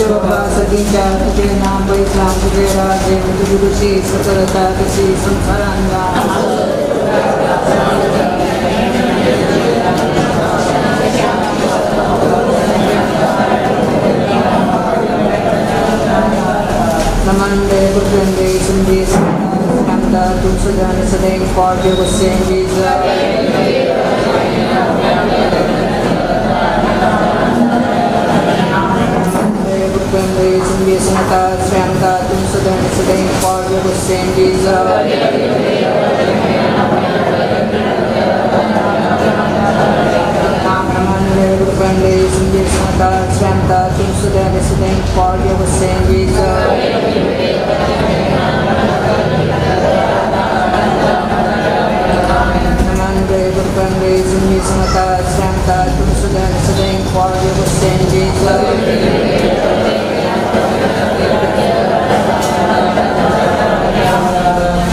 बाबा सगळींच्या तुझे नाम बैसाम तुझे राजे तुझी ऋषी सकलता तशी संसारांगा. नमन कृपंदे संधी शांता तुमसुदान सदैव for your Saint Jesus. कृपंदे संधी समता शांता तुमसुदान सदैव for your Saint Jesus. कृपंदे संधी समता शांता तुमसुदान सदैव for your Saint Jesus. नमन कृपंदे संधी समता शांता तुमसुदान सदैव for your Saint Jesus.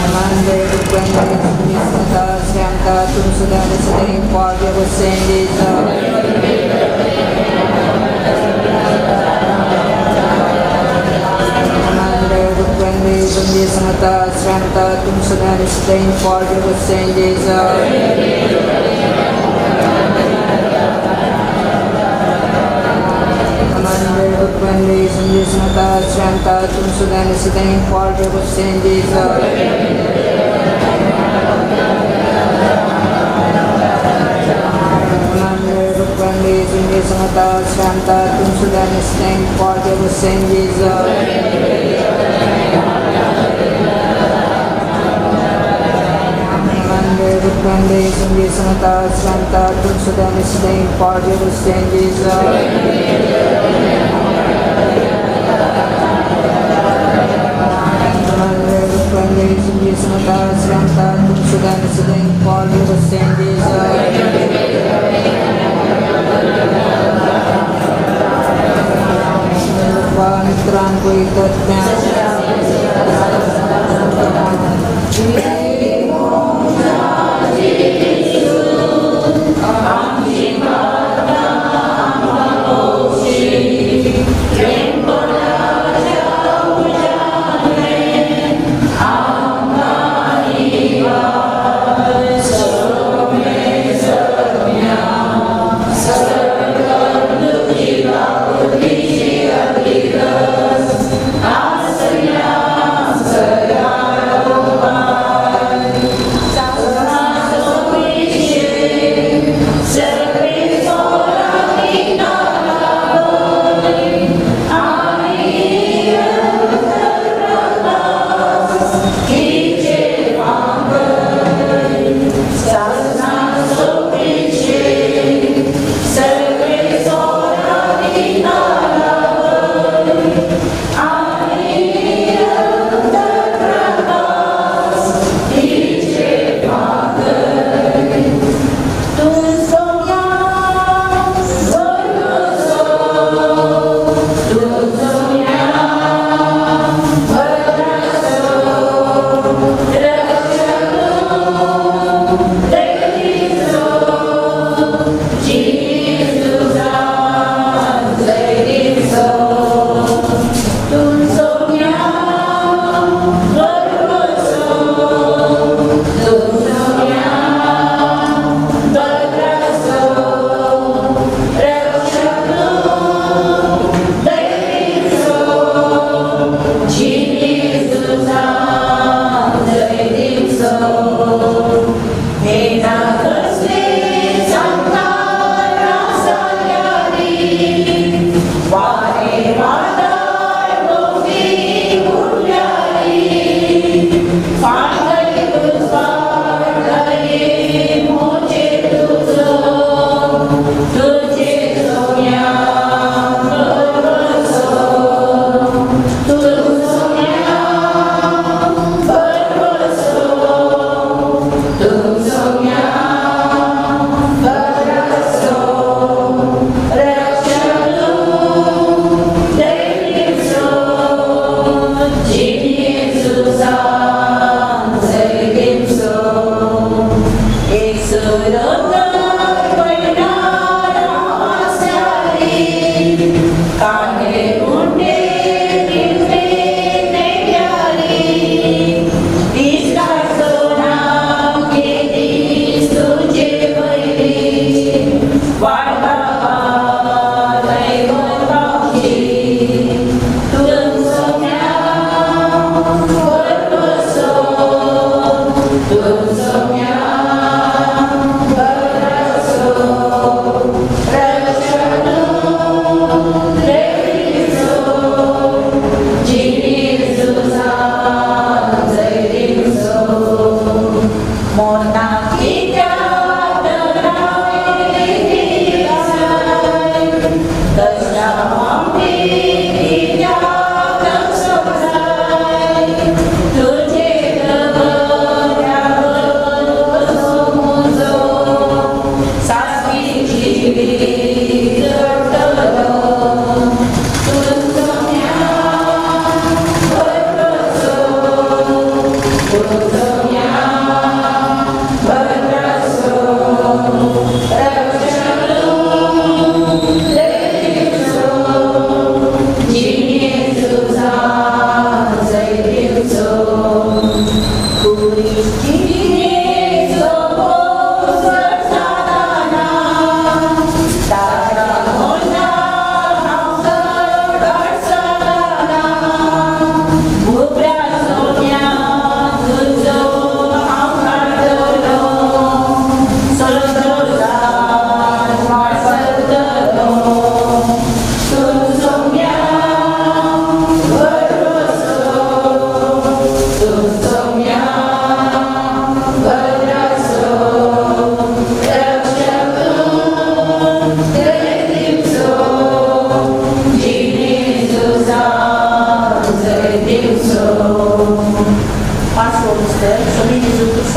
नमन कृपंदे संधी समता शांता तुमसुदान सदैव for your Saint Jesus. नमन कृपंदे संधी समता शांता तुमसुदान सदैव for your Saint Jesus. नमन कृपंदे संधी समता शांता तुमसुदान सदैव for your Saint Jesus. नमन कृपंदे संधी समता शांता तुमसुदान सदैव for your Saint Jesus. नमन कृपंदे संधी समता शांता तुमसुदान सदैव for your Saint Jesus. नमन कृपंदे संधी समता शांता तुमसुदान सदैव for your Saint Jesus. मित्रांको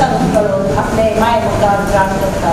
सांगून करून आपले माय मुखार ग्राम करता.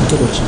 뜨겁지.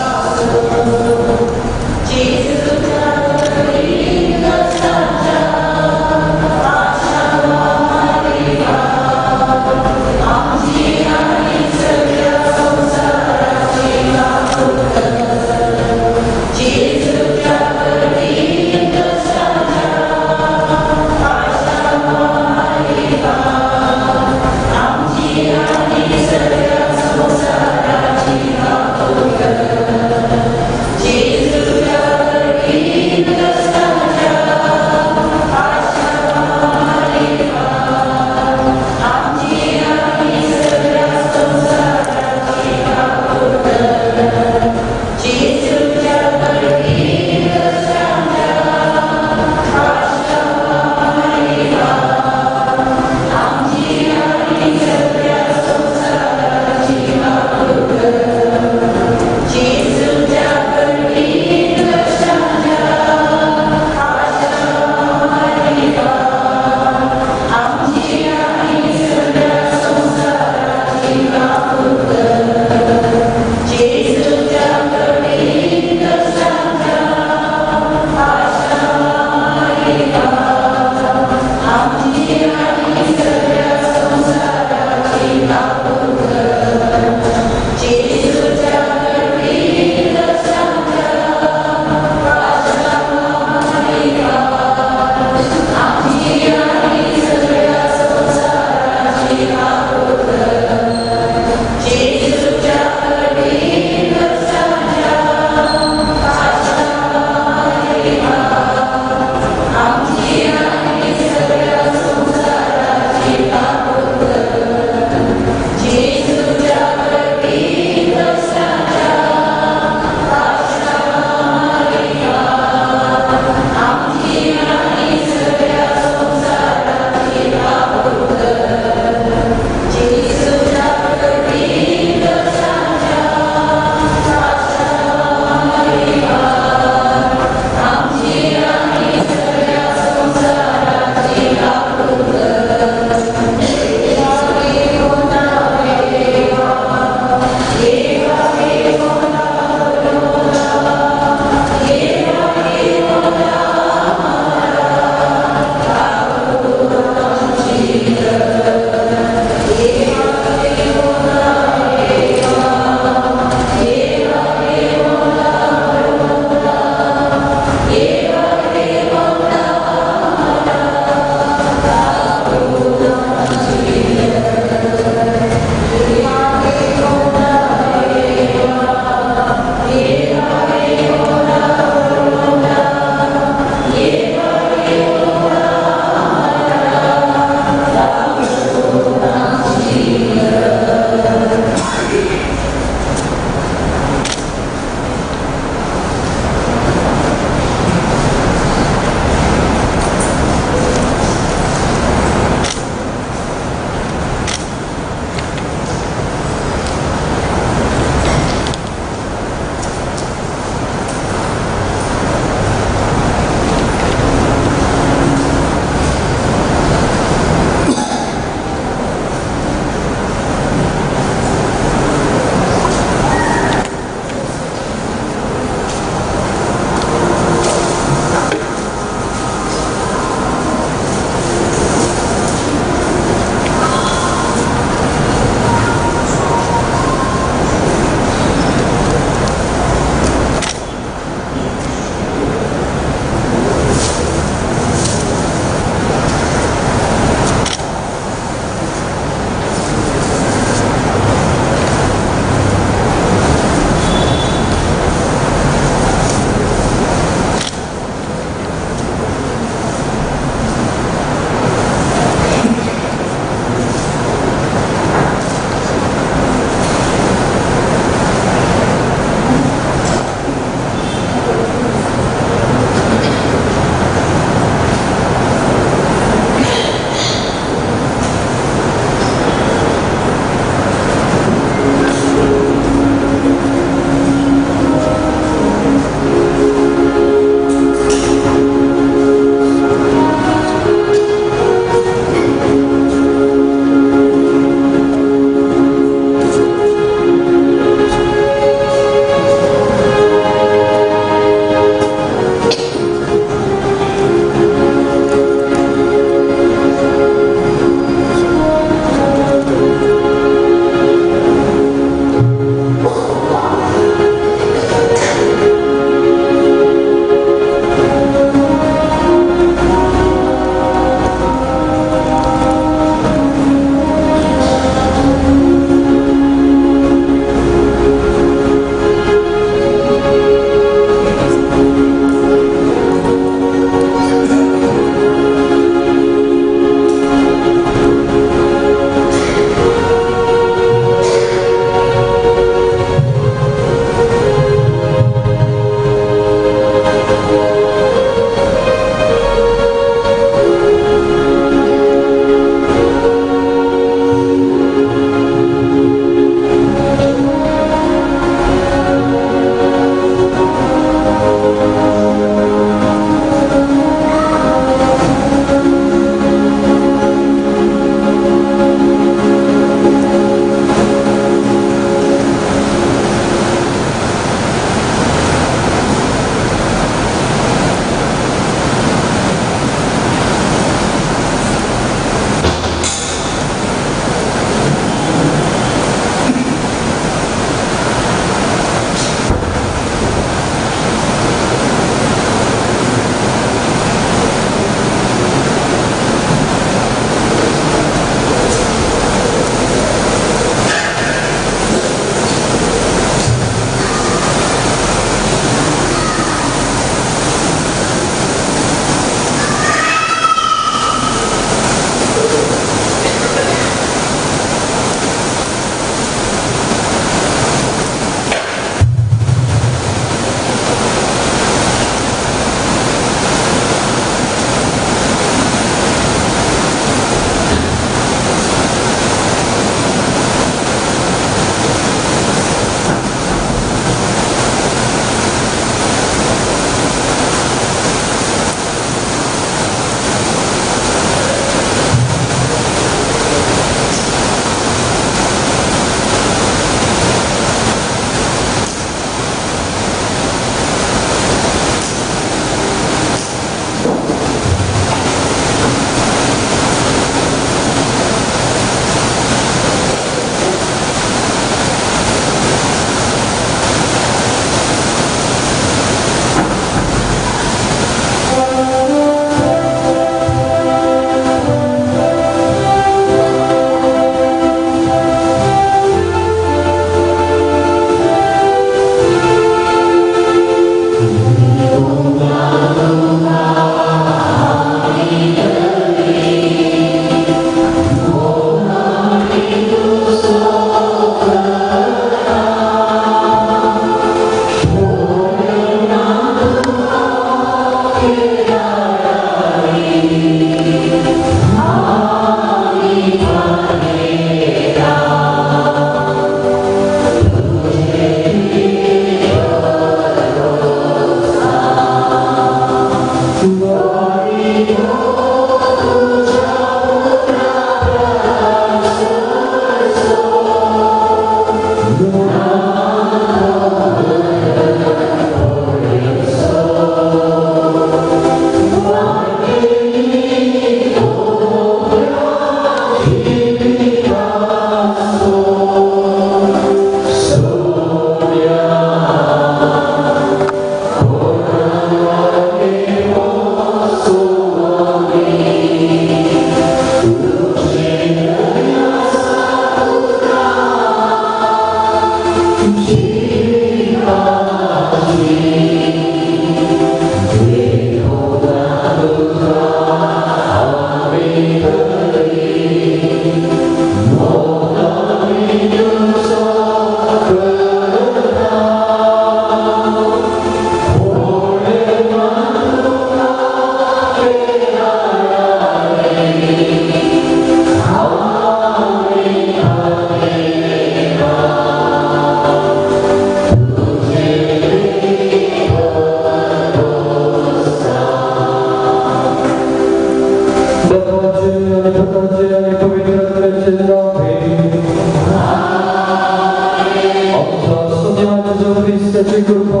आमची कृपा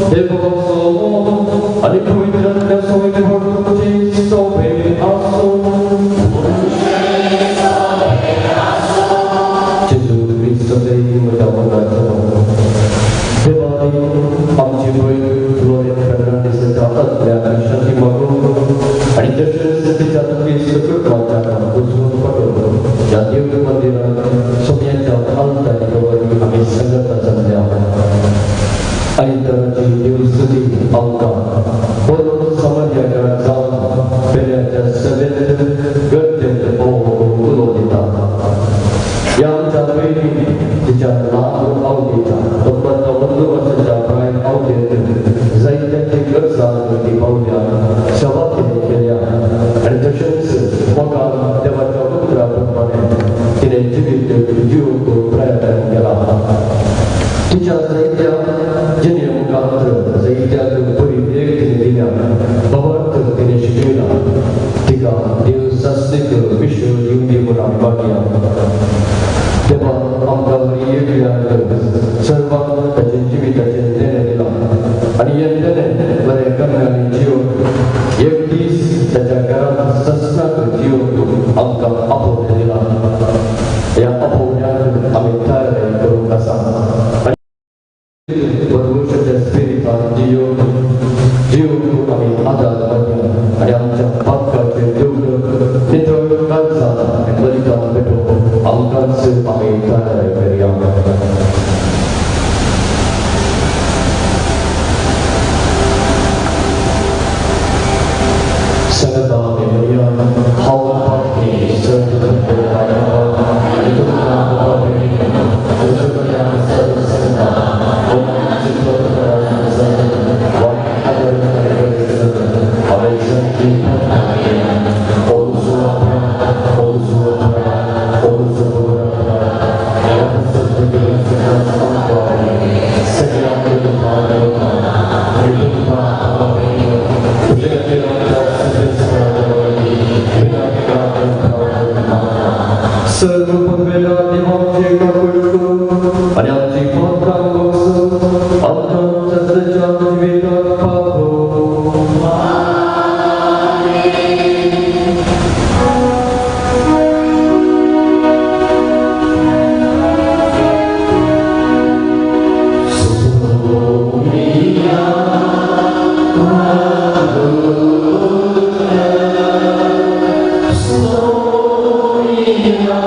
देवाचो मोग आनी पवित्र सोयीपण तुमची सोबे आसूं. जेजू क्रिस्ताचे म्हज्या मनाचो देवानी आमची भयण ग्लोरिया फेर्नांडीसाच्या आत्म्याक शांती मागून आनी तशेंच तिच्या क्रिस्त कुटुंबाच्या उजवून पडून ह्या देव मंदिरात सोम्याच्या आलतारी वरवीं आमी संगता जाल्ल्या आयताराची देवस्तुती आमकां बरो समर्याकार जावन पेल्याच्या सभेंत गर्देंत भोव उलो दिता. ह्या आमच्या पयलीं तिच्या ल्हान आवडीच्या 99 वर्साच्या प्राय आवडीत जायत्यांची गरजां ती पावल्या, सेवा तिणें केल्या आनी तशेंच मोगान देवाच्या उतरा प्रमाणे तिणें जिवीत जिवंक प्रयत्न केला. तिच्या जायत्या जिणे मुखार जायत्याक बरी देख तिणें दिल्या, भावार्थ तिणें शिकयला. तिका देव सासणीक विश्व दिवंदी म्हूण आमी मागया. देवा आमकां एकल्याक सर्वांक ताचें जिविताचें देणें दिलां आनी हें देणें बरें करण्यांनी जिवन एक दीस ताच्या घरांत ससनाक जिवंक आमकां आपोवणें दिलां. ह्या आपोवण्याक आमी तयारी करूंक आसा आनी परमेश्वराच्या स्पिरितान जिवन जिवंक आमी आदार मागया आनी आमच्या पातकाचें देवळ नितळ काळजान आनी बलिदान पेटोवंक आमकांच आमी तयारी करया. सांगता आमी म्हणया, हांव पापी सर्व सर्व पनवेला देवाचे काकुळट आनी आमची पात्रां भोगसून आमकां सदच्या जिवितांत पावो. Sonia.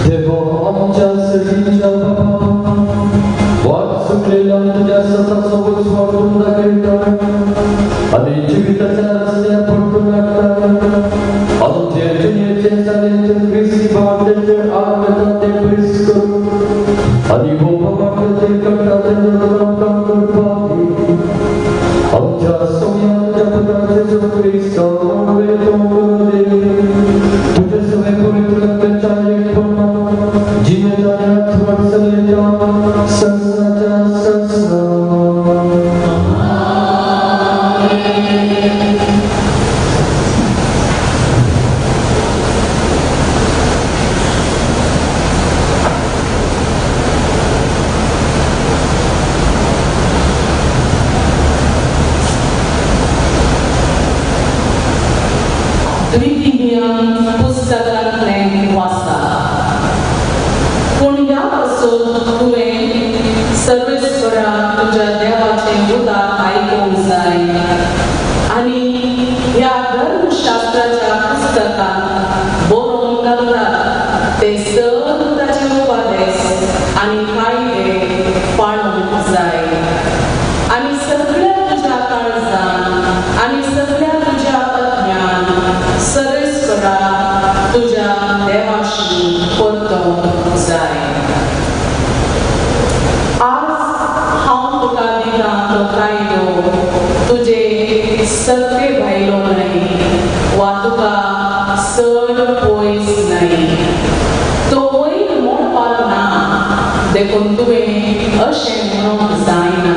देवा आमच्या सगळीच्या बाबा वाट चुकलेल्या तुझ्या सतासोबत वाटून दाखयता आनी जिविताच्या रस्त्यार परतून हाडटा. आमचे जिणेचे चालीचे क्रिस्ती वाटेचे आड वता ते पयस करून आनी गोपाचे करता ते काम करपाक दी. आमच्या सोम्याच्या पुताचे जो क्रिस्तांव तुझे सगळे पवित्र रक्ताच्या एकपणान जिणेच्या वाटचालीच्या संसाच्या संसा. द्वितीय पुस्तकांतलें वाचा. पूण ह्या पासून तुवें सर्वेस्परा तुज्या देवाचें उतर आयकूंक जाय आनी ह्या धर्मशास्त्राच्या पुस्तकांत बरोवन घालतात ते सग ताचे उपदेश आनी कायदे पाळूंक जाय आनी सगळ्या तुज्या काळजान आनी सगळ्या तुज्या अज्ञान सर्वेस्परा तुज्या देवाशी परतोवंक जाय. आज हांव तुका दिता तो कायदो तुजे सगळे भायलो न्हय वा तुका चड पयस न्हय. तो वयर मोडपाक ना, देखून तुवें अशें म्हणूंक जायना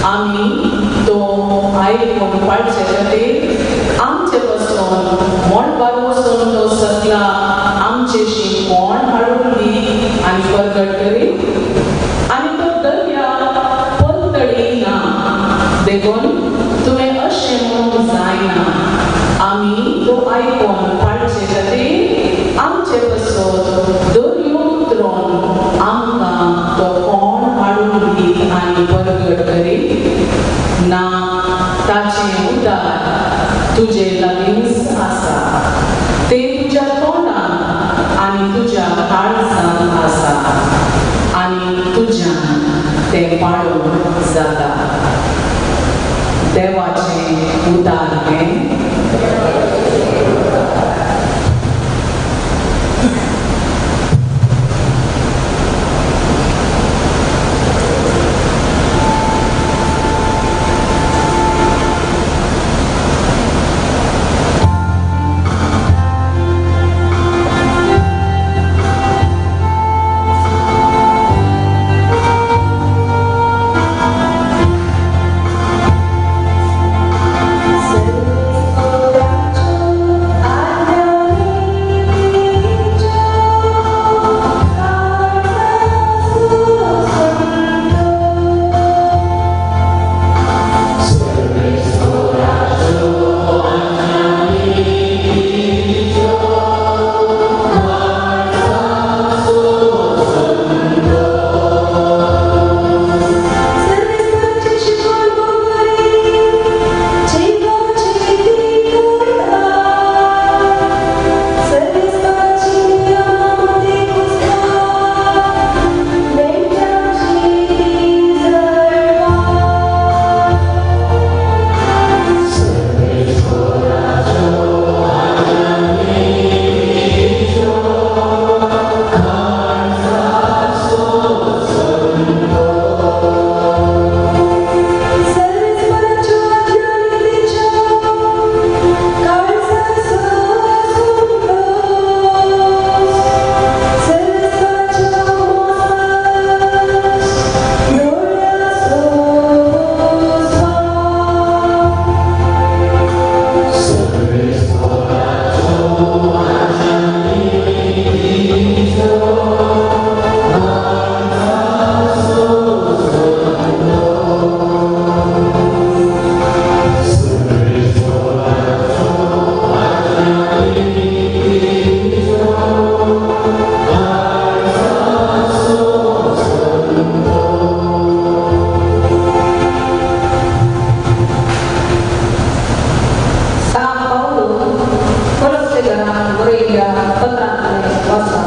आमी तो आयकूंक पाळचे खातीर आमचे पसून मोडपाक वचून तो सकला आमचेशी कोण हाडून दी आनी परगट करी आनी तो दर्या पलतडी ना, देखून तुवें अशें म्हणूंक जायना आमी तो आयकून पाळचे खातीर आमचे पसून दर्यो उतरोन आमकां तो कोण हाडून दी आनी परगट करी ना. ताचें उतर तुजे लागींच आसा, ते तुज्या तोंडान आनी तुज्या काळजान आसा आनी तुज्यान तें पाळूंक जाता. देवाचें उतर हें. सांत पावलू कोलोस्सेकरांक बरयल्ल्या पत्रांतलें वाचा.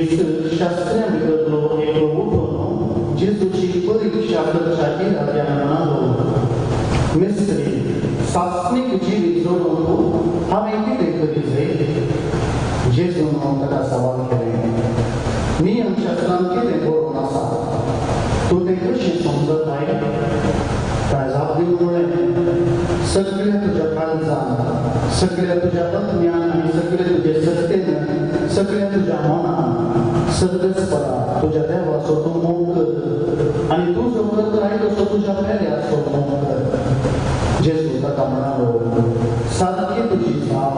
दीस शास्त्र्यां भितरलो एकलो उठून जेजूची परिक्षा करच्या इराद्यान म्हणालो, मिस्त्री, सासणीक जिवीत जोडूंक हांवें कितें करी जाय? जेजून ताका सवाल केलें, नियमशास्त्रान कितें बरोवन आसा, तूं तें कशें समजताय? ताणें जाप दिवन म्हळें, सगळ्या तुज्या काळजान, सगळ्या तुज्या आत्म्यान आनी सगळे तुजे सत्तेन, सगळ्या तुज्या मनान सर्वेस्परा तुज्या देवाचो तूं मोग कर आनी तूं जो करताय तसो तुज्या पेल्याचो मोग कर. जेजू ताका म्हणालो, सारकी तुजी जाप,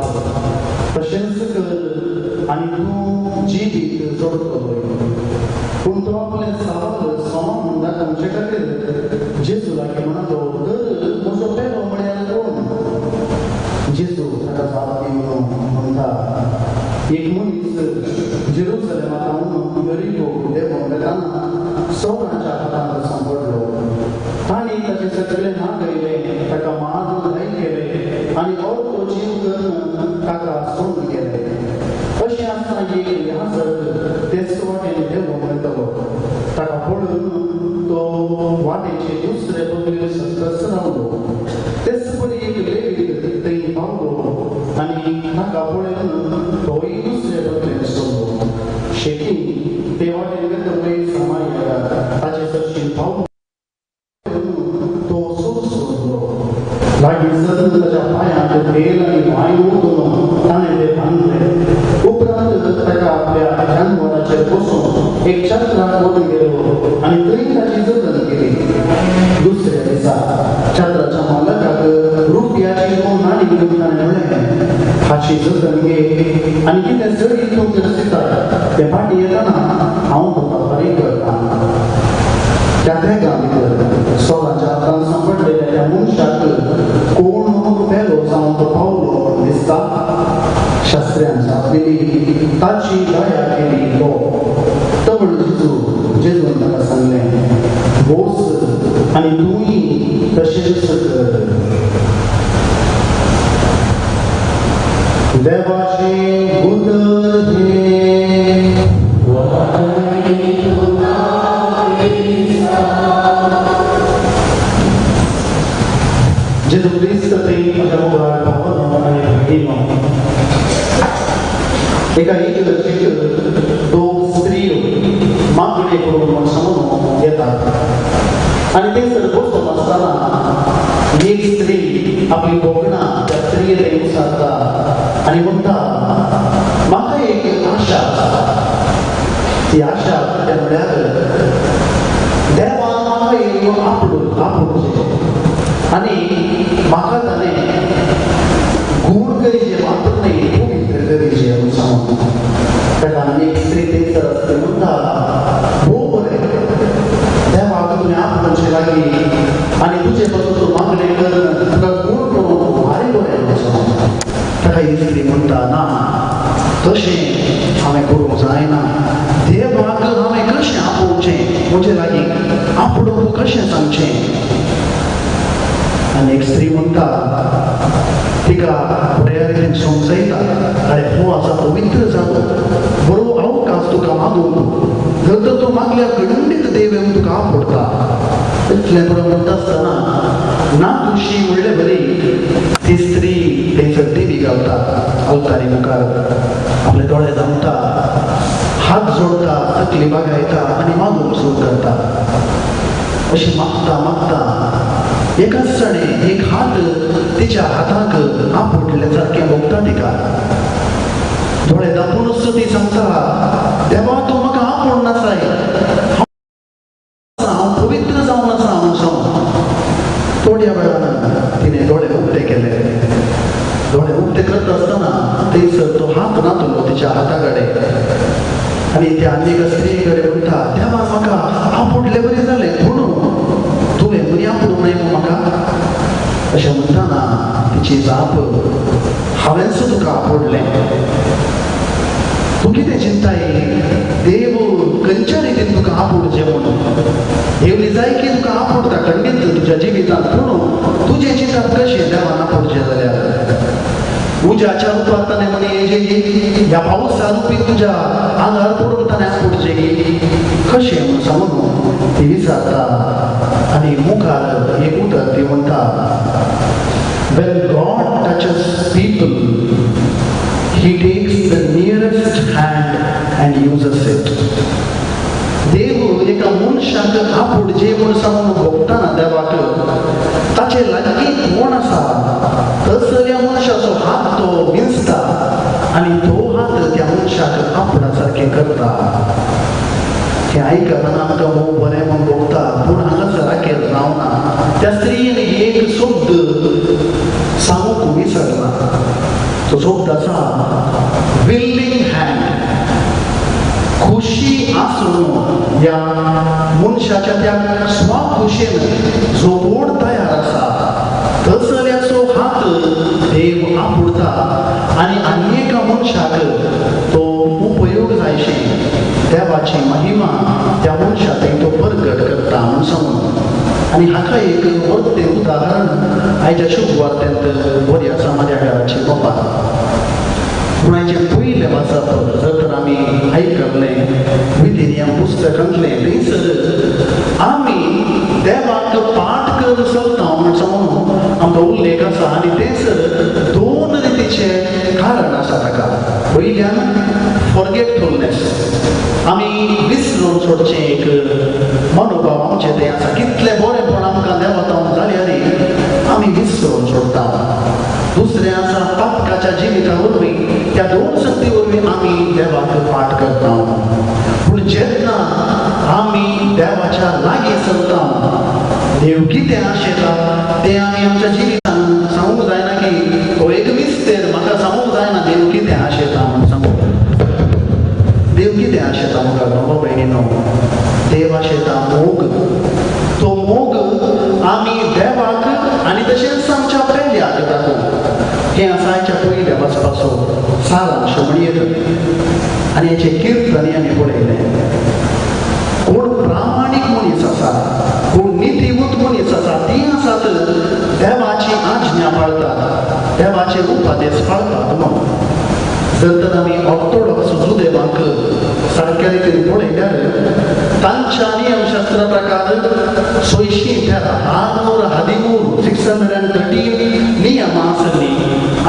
तशेंच कर आनी तूं जिवीत जोडटलोय. पूण तो आपलें सवाल समा म्हूण दाखोवचे खातीर जेजू लागीं म्हणालो, तर म्हजो पेलो म्हळ्यार कोण? जेजू ताका जाप दिवन म्हणटा, एक मनीस जेरुसलेमाक रावन यरिको देंवोन वेताना चोरांच्या हातांत सांपडलो. तांणी ताचें सगळें नागयलें, ताका मारून घाय केले आनी अर्दो जीव करून ताका सोडून गेले. अशें आसतना एक याजक तेच वाटेन देंवोन वयतालो. ताका पळोवन तो वाटेचे दुसरे बगलेर सकस रावलो. तेच परी एक लेवीक थंय पावलो आनी ताका पळोवन तोय दुसरे बगलेन सरलो. शेकी ते वाटेन वयतलो समार्याक ताचे सरशीं पावलो, तो सोडलो. लागीं सरून ताच्या पांयांत तेल आनी वायन ओतून ताणें ते बांदले. उपरांत ताका आपल्या जानवराचेर बसून एक छत्राक व्हरून गेलो आनी थंय ताची जतन केली. दुसऱ्या दिसा छत्राच्या मालकाक रुपयाची दोन नाणी दिवन ताणें म्हणलें, हाची जतन घे आनी कितें चड तूं दिता तें फाटीं येतना हांव तुका फारीक करता. त्या बेगां भितर चोराच्या हातान सांपडलेल्या त्या मनशाक कोण पेलो जावन तो पावलो म्हूण दिसता? शास्त्र्यान जाप दिली, ताची दया केली तो. तवळ जेजून ताका सांगलें, वच आनी तूंय तशेंच कर. देवाचें उतर हें. जेजू क्रिस्त थंय म्हज्या मुखार पावलो आनी भयणीनो, एका इगर्जेक दोन स्त्रियो मागणे करून म्हणून येतात आनी थंयसर बसून आसतना एक स्त्री आपली भोगणां त्या स्त्रिये थंय विचारता आनी म्हणटा, म्हाका एक आशा आसा. ती आशा कितें म्हळ्यार देवान म्हाका एक आपोवचें आनी म्हाका ताणें गूण करीचे मात्र न्हय पवित्र करीचे म्हूण सांगून. ताका आनी एक स्त्री थंयसर आसता म्हणटा, भोव बरें, देवाक तुवें आपोवचें लागीं आनी तुजे पासून तूं मागणें कर, तुका गूण करूंक भारी बरें म्हूण सांगून. ताका ही स्त्री म्हणटा, ना, तशें हांवें करूंक जायना. देवाक हांवें कशें आपोवचें, म्हजे लागीं आपोवंक कशें सांगचें? आनी एक स्त्री म्हणटा, तिका बऱ्या रितीन समजयता, अरे हो आसा पवित्र जागो, बरो अवकाश तुका मागूंक, जर तर तूं मागल्यार खंडीत देव येवन तुका आपोवता. इतलें बरो म्हणटा आसतना ना खुशी म्हणले बरी ती स्त्री थंयसर दिवी घालता, अवतारी मुखार आपले दोळे धांपता, हात जोडटा, तकली बागायता आनी मागूंक सुरू करता. अशी मागता मागता एकाच जाणें एक हात तिच्या हाताक आपुटले सारकें भोगता. तिका दोळे धांपुनूच ती सांगता, देवा, तूं म्हाका आपोवन नासाय, हांव पवित्र जावन आसा हांव सांग. थोड्या वेळान तिणें दोळे उक्ते केले. दोळे उक्ते करता आसतना थंयसर तो हात नातलो तिच्या हाता कडेन आनी त्या आनी एका स्त्रिये कडेन म्हणटा, देवान म्हाका आपुटले बरें जालें, पूण तुवें बरी आपोवंक न्हय मू म्हाका? अशें म्हणटाना तिची जाप, हांवेंच तुका आपोडलें, तूं कितें चिंताय देव खंयच्या रितीन तुका आपोवचें म्हणून? देवली जाय की तुका आपोवता खंडीत तुज्या जिवितांत, पूण तुजें चिंतप कशें देवान आपोवचें जाल्यार? उज्याच्या रुपांत ताणें म्हणी ह्या पावसा रुपी तुज्या आंगार पडून ताणें आपुडचें कशें म्हूण सांगून ती विचारता आनी मुखार एक उतर ती म्हणटा, When God touches people, He takes the nearest hand and uses it. देव एका मनशाक आपुडचे म्हूण सांगून भोगताना देवाक ताचे लागीं कोण आसा तसल्या मनशाचो हात तो विंचता आनी तो हात त्या मनशाक आपणा सारकें करता. हें आयकतना आमकां भोव बरें म्हूण भोगता, पूण हांगासर आखेर जावना. त्या स्त्रियेन एक शब्द सांगूंक विसरला. तो शब्द आसा विल्लींग हँड. खुशी आसून ह्या मनशाच्या त्या स्वखुशेन जो कोण तयार आसा तसल्याचो हात देव आपुडता आनी आनी एका मनशाक तो उपयोग जायशी देवाची महिमा त्या मनशा थंय तो प्रगट करता म्हूण सांगून. आनी हाका एक वरतें उदाहरण आयच्या शुभ वार्तेंत बरी आसा म्हज्या घराची बाबा. पूण आयचें पयलें वाचप जर तर आमी आयकल्लें विधी पुस्तकांतलें, थंयसर आमी देवाक पाठ कर चलता म्हूण सांगून आमकां उल्लेख आसा. आनी थंयसर दोन रितीचें कारण आसा ताका. पयल्यान फॉरगेटफुलनेस, आमी विसरून सोडचें एक मनोभाव आमचें तें आसा. कितलें बरेंपण आमकां देवातावन जाल्यार आमी विसरून सोडटा. दुसरें आसा पातकाच्या जिविता वरवीं. त्या दोन शक्ती वरवीं आमी देवाक पाठ करता. पूण जेन्ना आमी देवाच्या लागीं चलता, देव कितें आशेता तें आमी आमच्या जिवितान सांगूंक जायना की हो एक मिस्तेर म्हाका सांगूंक जायना देव कितें आशेता म्हूण सांगूंक. देव कितें आशेता मुखार बाबा भयणीनो, देव आशेता मोग. तो मोग आमी देवाक आनी तशेंच आमच्या पेल्याक दाखोवंक. हें आसा आयच्या पयल्या वाचपाचो सारांश म्हणयेत. आनी हेचें किर्तन आमी पळयलें. कोण प्रामाणीक मनीस आसा, कोण नितीवंत मनीस आसा, ती आसात देवाची आज्ञा पाळतात, देवाचे उपदेश पाळतात. म्हणून जर तर आमी ऑर्थोडॉक्स जुदेवांक सारक्या रितीन पळयल्यार तांच्या नियमशास्त्रा प्रकार 613, 613 नियमां आसली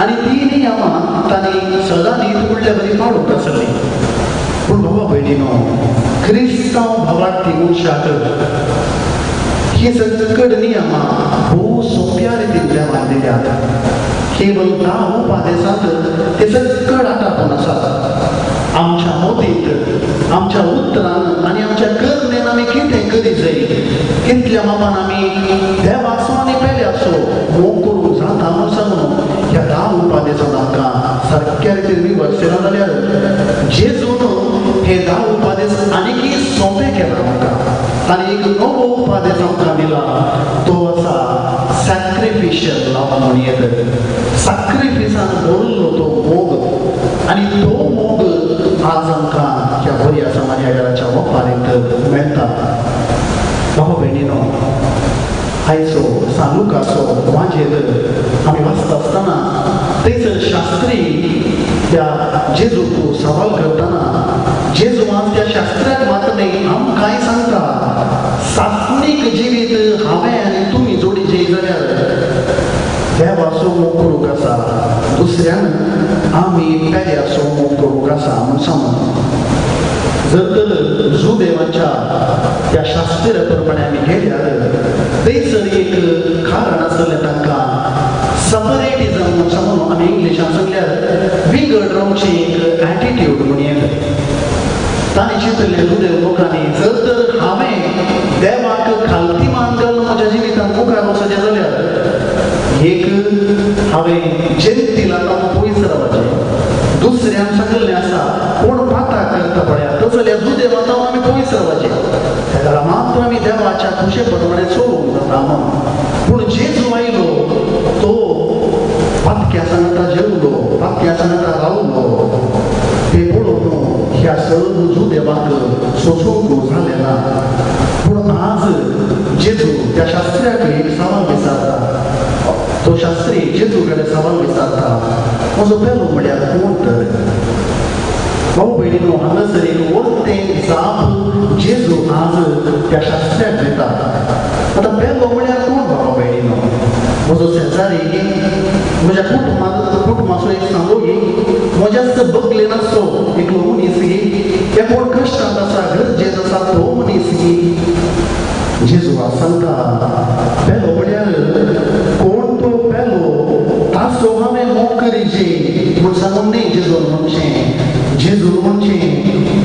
आनी ती नियमां तांणी सदां नीत उडल्या बरी पाळूंक आसली. पूण बाबा भयणीनो, क्रिस्तांव भावार्थी मनशाक ही सकड नियमां भोव सोंप्या रितीन देवान दिल्यात. केवल 10 उपदेशांत ते सकड आटापून आसात. आमच्या मोतींत, आमच्या उतरान आनी आमच्या करणेन आमी कितें करी जाय, कितल्या मापान आमी देवाचो आनी पेल्याचो मोग करूंक जाता म्हूण सांगून ह्या 10 उपदेशांत आमकां सारक्या रितीन विवक्षना जाल्यार जेजून हे 10 उपदेश आनीकय सोंपे केला आमकां. आनी एक नवो उपदेश आमकां दिला, तो आसा सॅक्रिफिशियल लव म्हणयेत. सॅक्रिफिसान भरिल्लो तो मोग आनी तो मोग आज आमकां ह्या बऱ्या समान्या घराच्या वपारींत मेळटा. भाव भयणीनो, आयचो सांलुकाचो वाजेर आमी वाचता आसतना थंयसर शास्त्री त्या जेजूक सवाल करतना जेजू आज त्या शास्त्र्याक मात्र न्ही आमकांय सांगता, सात्मीक जिवीत हांवें आनी तुमी जोडीचें जाल्यार देवाचो मोग करूंक आसा, दुसऱ्यान आमी पेल्याचो मोग करूंक आसा म्हूण सांगून. जर तर जुदेवाच्या त्या शास्त्रा प्रमाणे आमी गेल्यार थंयसर एक कारण आसलें तांकां सपरेटिजम म्हूण सांगून. आमी इंग्लिशान सांगल्यार विंगड रावचें एक एटिट्यूड म्हणयेत. तांणी चिंतलें जुदेव लोकांनी, जर तर हांवें देवाक खालती मान घालून म्हज्या जिवितांत मुखार वचचें जाल्यार एक हांवें जेंतिला पयस रावपाचें. दुसऱ्यान सांगिल्लें आसा कोण पाता करता पळया तसल्या जुदेवा आमी पयस रावपाचें, तेका मात्र आमी देवाच्या खुशे प्रमाणे चलोवंक जाता म्हणून. पूण जेजू आयलो, तो पातक्या सांगता जेवलो, पातक्या सांगता रावलो. ते पळोवन ह्या सर्व जुदेवाक सोसूंक जालें ना. पूण आज जेजू त्या शास्त्र्याक एक सवाल विचारता. तो शास्त्री जेजू कडेन सवाल विचारता, म्हजो पेलो म्हळ्यार कोण तर? भाऊ भयणीनो, हांगासर एक वरतें जाप जेजू आज त्या शास्त्र्याक दिता. आतां पेलो म्हळ्यार कोण बाबा भयणीनो? म्हजो शेजारी, म्हज्या कुटुंबांत कुटुंबाचो एक सांगो गी, म्हज्याच बगलेन आसचो एकलो मनीस गी, हे कोण कश्टांत आसा, गरजेंत आसा तो मनीस गी? जेजू आज सांगता, पेलो म्हळ्यार कोण तो पेलो ताचो हांवें मोग करीचे म्हूण सांगून न्ही जेजून म्हणचें. जेजून म्हणचें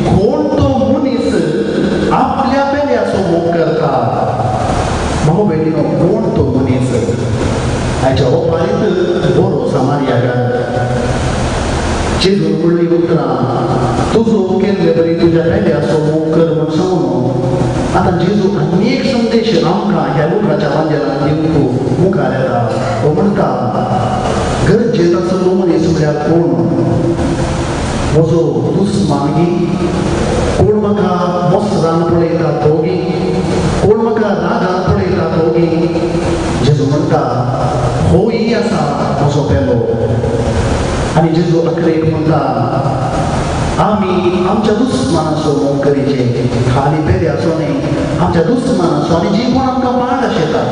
कोण तो मनीस आपल्या पेल्याचो मोग करता. भाऊ भयणीनो, कोण तो मनीस? आयच्या ओपारीत बरो समार्याकार. जेजून म्हणली उतरां, तुजो केल्ले बरी तुज्या पेल्याचो मोग कर म्हूण सांगून आतां जेजू आनी एक संदेश आमकां ह्या लुकाच्या वांजेलान दिवंक मुखार येता. तो म्हणटा, गरजेंत आसलो मनीस म्हळ्यार कोण? म्हजो दुस्मान गी? कोण म्हाका मोसरान पळयता तो गी? कोण म्हाका रागान पळयता तो गी? जेजू म्हणटा, होय आसा म्हजो पेलो. आनी जेजू अकरेक म्हणटा, आमी आमच्या दुस्मानाचो मोग करीचे, खाली पेल्याचो न्ही, आमच्या दुस्मानाचो आनी जी कोण आमकां पाड आशेता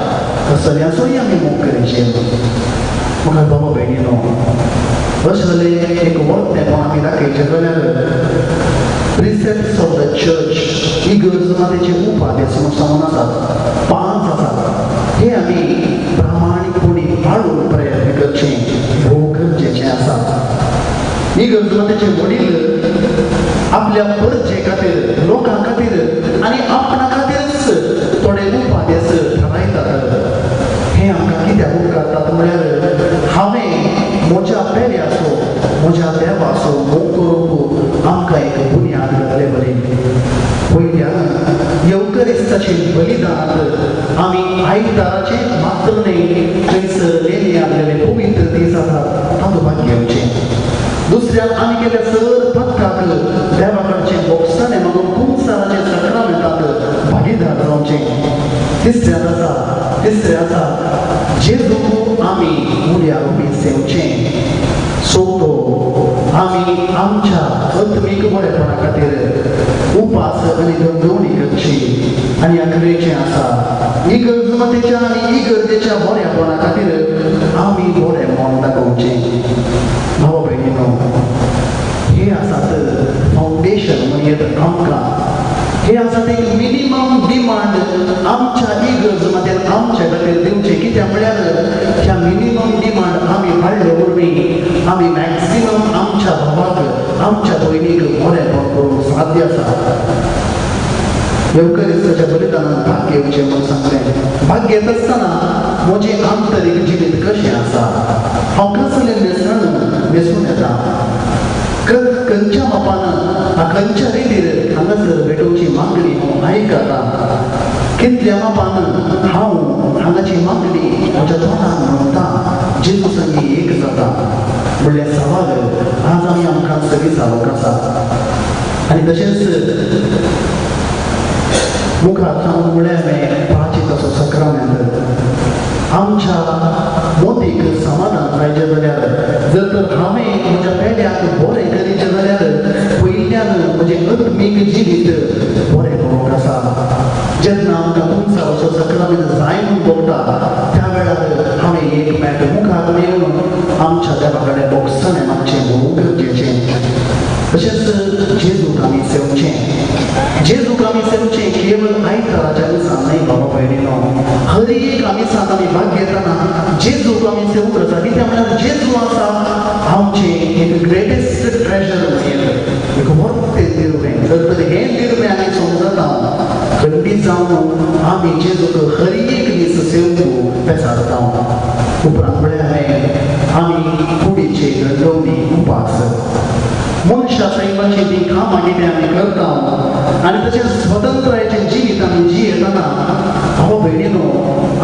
तसल्यांचोय आमी मोग करीचे. म्हाका बाबा भयणीनो, असले एक वरतेपण आमी दाखयचें जाल्यार प्रिसेप्ट्स ऑफ the church, इगर्ज मातेचे उपादेश म्हूण सांगून आसात, 5 आसात. हे आमी प्रामाणीकपणी पाळूंक प्रयत्न करचें भोव गरजेचें आसा. इगर्ज मातेचे वडील आपल्या परजे खातीर, लोकां खातीर आनी आपणा खातीरच थोडे उपादेश थारायतात. हे आमकां कित्याक उपकारतात म्हळ्यार हांवें म्हज्या पेल्याचो, म्हज्या देवाचो मोग करूंक आमकां एक बुन्याद घातले बरें. पयल्यान येवकरिस्ताचे बलिदानांत आमी आयताराचें मात्र न्हय, थंयसर लेणी आसलेले पवित्र दीस आसात तातूंत भाग घेवचें. दुसऱ्यान आमी केल्या सर पथकाक देवा कडचें बोगसाणें मागून कुमसाराचें सक्रामेंतांत भागीदार जावचें. तिसऱ्यान आसा, तिसरें आसा, जेजूक आमी उड्या रुपी सेवचें. चवथो, आमी आमच्या आत्मीक बरेपणा खातीर उपास आनी दंडवणी करची. आनी अकरेचें आसा, इगर्ज मातेच्या आनी इगर्जेच्या बऱ्यापणा खातीर आमी बरें मन दाखोवचें. भाव भयणीनो, हे आसात फावंडेशन म्हणयेत आमकां. हे आसात एक मिनिमम डिमांड आमच्या इगर्ज मातेन आमच्या खातीर दिवचें. कित्याक म्हळ्यार ह्या मिनिमम डिमांड आमी पाळ्ळे वरवीं आमी मॅक्सिमम आमच्या भावाक, आमच्या भयणीक बरेंपण करूंक साध्य आसा. येवकरिस्ताच्या बलिदानान भाग घेवचें म्हूण सांगलें. भाग घेत आसतना म्हजें आंतरीक जिवीत कशें आसा, हांव कसलें न्हेसण न्हेसून येता, खंयच्या मापान, खंयच्या रितीर हांगासर भेटोवची मागणी हांव आयकता, कितल्या मापान हांव हांगाची मागणी म्हज्या तोंडान म्हणटा, जेजू संगी एक जाता म्हणल्यार सवाल आज आमी आमकां सगळीं जावंक आसा. आनी तशेंच मुखार सांगून म्हळ्यार हांवें प्राचिताचो सक्रामेंत आमच्या मोतीक समाधान जायचें जाल्यार, जर तर हांवें म्हज्या पेल्याक बरें करीचें जाल्यार पयल्यान म्हजें आत्मीक जिवीत बरें करूंक आसा. जेन्ना आमकां तुमचो सक्रामेंत जाय म्हूण भोगता त्या वेळार हांवें एक मेट मुखार येवन आमच्या देवा कडेन बोगसणें मागचें भोव गरजेचें. तशेंच जेजूक आमी सेवचें, जेजूक आमी सेवचें केवळ आयताराच्या दिसा न्हय बाबा भयणीनो, हर एक आमी आमी भाग घेतना जेजूक आमी सेवूंक आसा. कित्याक म्हळ्यार जेजू आसा आमचें एक ग्रेटेस्ट ट्रेजर म्हणयेत, एक व्हडलें दिर्वें. जर तर हें दिर्वें आमी समजता, खंडीत जावन आमी जेजूक हर एक दीस सेवूंक पेसारता. उपरांत म्हळ्यार हांवें आमी कुडीचे दंडवणी उपास, मनशा सैमाची ती कामां कितें आमी करता आनी तशेंच स्वतंत्रायेचें जिवीत आमी जियेतना भाव भयणीनो,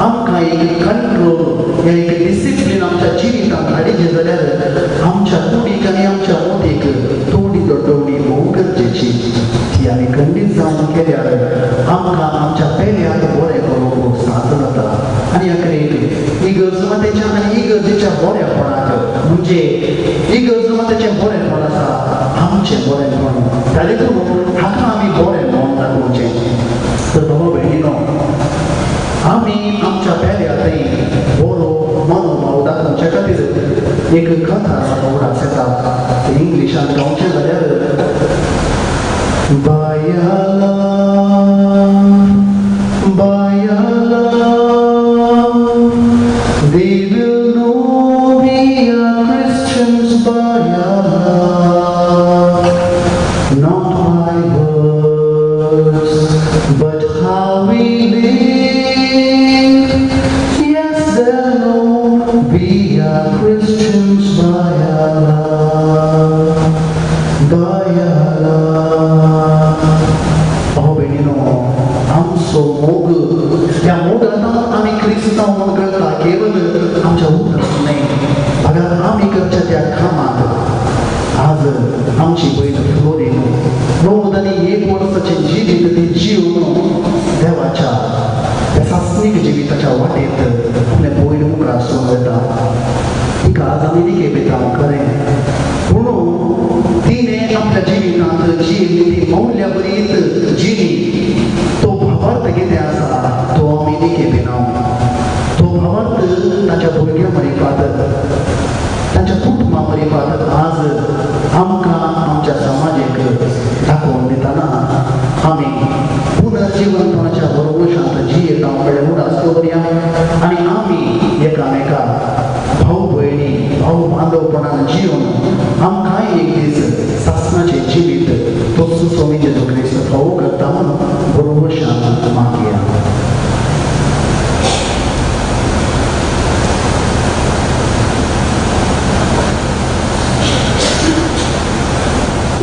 आमकां एक कंट्रोल या एक डिसिप्लीन आमच्या जिवितांत हाडीचें जाल्यार आमच्या कुडीक आनी आमच्या मोतीक तोडी दोडवणी भोव गरजेची. ती आमी खंडीत जावन केल्यार आमकां आमच्या पेल्याक बरें करूंक साथ जाता. आनी अखेरेक इगर्ज मातेच्या आनी इगर्जेच्या बरेपणाक, म्हणजे इगर्ज मातेचें बरेपण आसा आमचें बरेपण. एक कथा आसा उगडास येता, ती इंग्लिशान गावचें जाल्यार बायला बायला they will know we are Christians by our love, not by words, but how we live. Yes, they'll know we are Christians by our love, by our love. भाव भयणीनो, आमचो मोग, ह्या मोगान आमी क्रिस्तांव म्हूण कळटा, केवल आमच्या उतरान न्हय, बघा आमी करच्या त्या कामांत. आज आमची भयण फ्लोरीन 91 वर्साचें जिवीत ती जिवन देवाच्या त्या सासणीक जिविताच्या वाटेत आपलें भयण मुखार आसून वता. तिका आज आमी निकेपेतांव खरें, पूण तिणें आपल्या जिवितांत जियेल्ली ती मौल्या भरीत जिणी, तो भावार्थ कितें आसा तो आमी निकेपिनाव. तो भावार्थ ताच्या भुरग्यां मरिपात, तांच्या कुटुंबा मरिपात आज आमकां आमच्या समाजेक दाखोवन दितना आमी पुनर्जिवनपणाच्या भरवशांत जियेता म्हणल्यार उडास दवरया आनी आमी एकामेका भाव भयणी भाव बांदवपणान जिवन आमकांय एक दीस सासणाचें जिवीत तोच स्वामी जेजू क्रिस्त फावो करता म्हणून भरवशान मागया.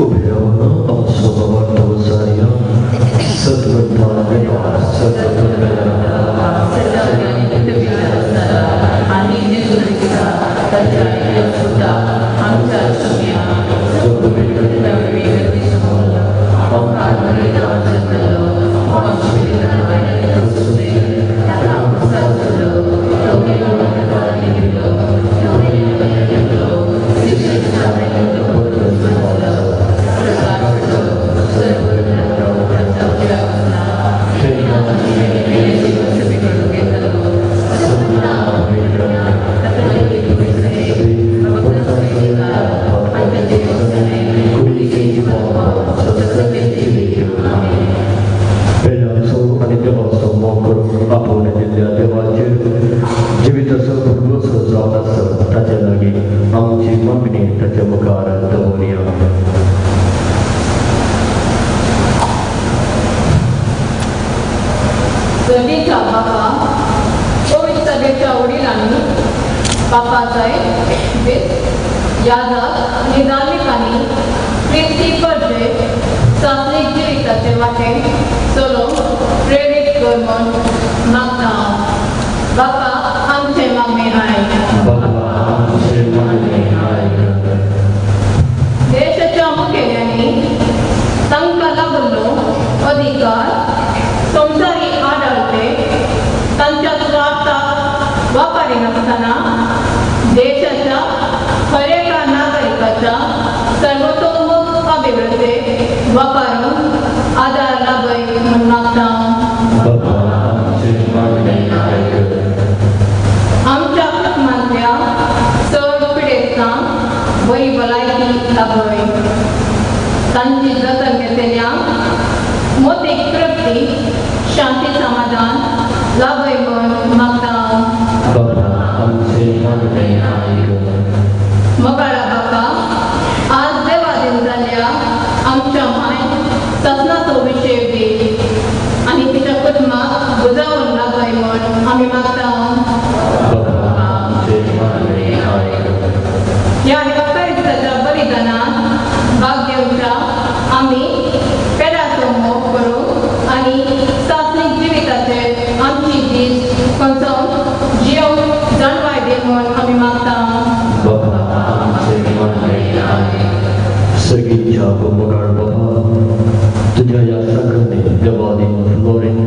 उभे रावन आमचो भावार्थ वसाया. सद्वंता देवा आनी जेजू क्रिस्ता ताच्या एकल्या पुता आमच्या सोम्या पेल्याचो आनी देवाचो मोग करून आपोवणें दिल्ल्या देवाचेर जिविताचो भरवंसो जावन आसा ताचे लागीं आमची मागणी ताच्या मुखार दवरया. जगीच्या बापा, पवित्र सभेच्या वडिलांनी, बापा साहेब यादव आनी धार्मिकांनी क्रिस्ती परजे सासणीक जिविताचे वाटेन चलोवंक प्रेरीत कर म्हूण मागता हांव. बापा, आमचें मागणें आयक. बाबा, आमचें मागणें आयक. देशाच्या मुखेल्यांनी तांकां लागल्लो अधिकार संवसारी आडाळते तांच्या स्वार्थाक वापरिनासतना देशाच्या हर एका नागरिकाच्या सर्वतोमुख अभिवृद्धीक वापरून आदार लाभय म्हूण मागता. बाबा, आमचें मागणें आयक. आमच्या कुटुंबांतल्या चड पिडेस्तांक बरी भलायकी लाभय, तांची जतन घेतल्या मोतीक तृप्ती, शांती, समाधान लाभय म्हूण मागता. बाबा, आमचें मागणें आयक. मोगाळा बापा, आज देवादीन जाल्ल्या आमच्या माय सपनाचो विशय दी आनी तिच्या कुटुंबाक बुजावन लाभय म्हूण आमी मागता. बाबा, आमचें मागणें आयक. ह्या एकारिस्ताच्या बलिदानात भाग घेवच्या आमी पेडाचो मोग करूं आनी सासणीक जिविताचे आमची दीस खंचोवन जियोवंक जाणवाय दी म्हूण आमी मागता. बाबा, आमचें मागणें आयक. सगळींच्या मोगाळ बाबा, तुज्या ह्या सगळ्यांनी देवानी फ्लोरीन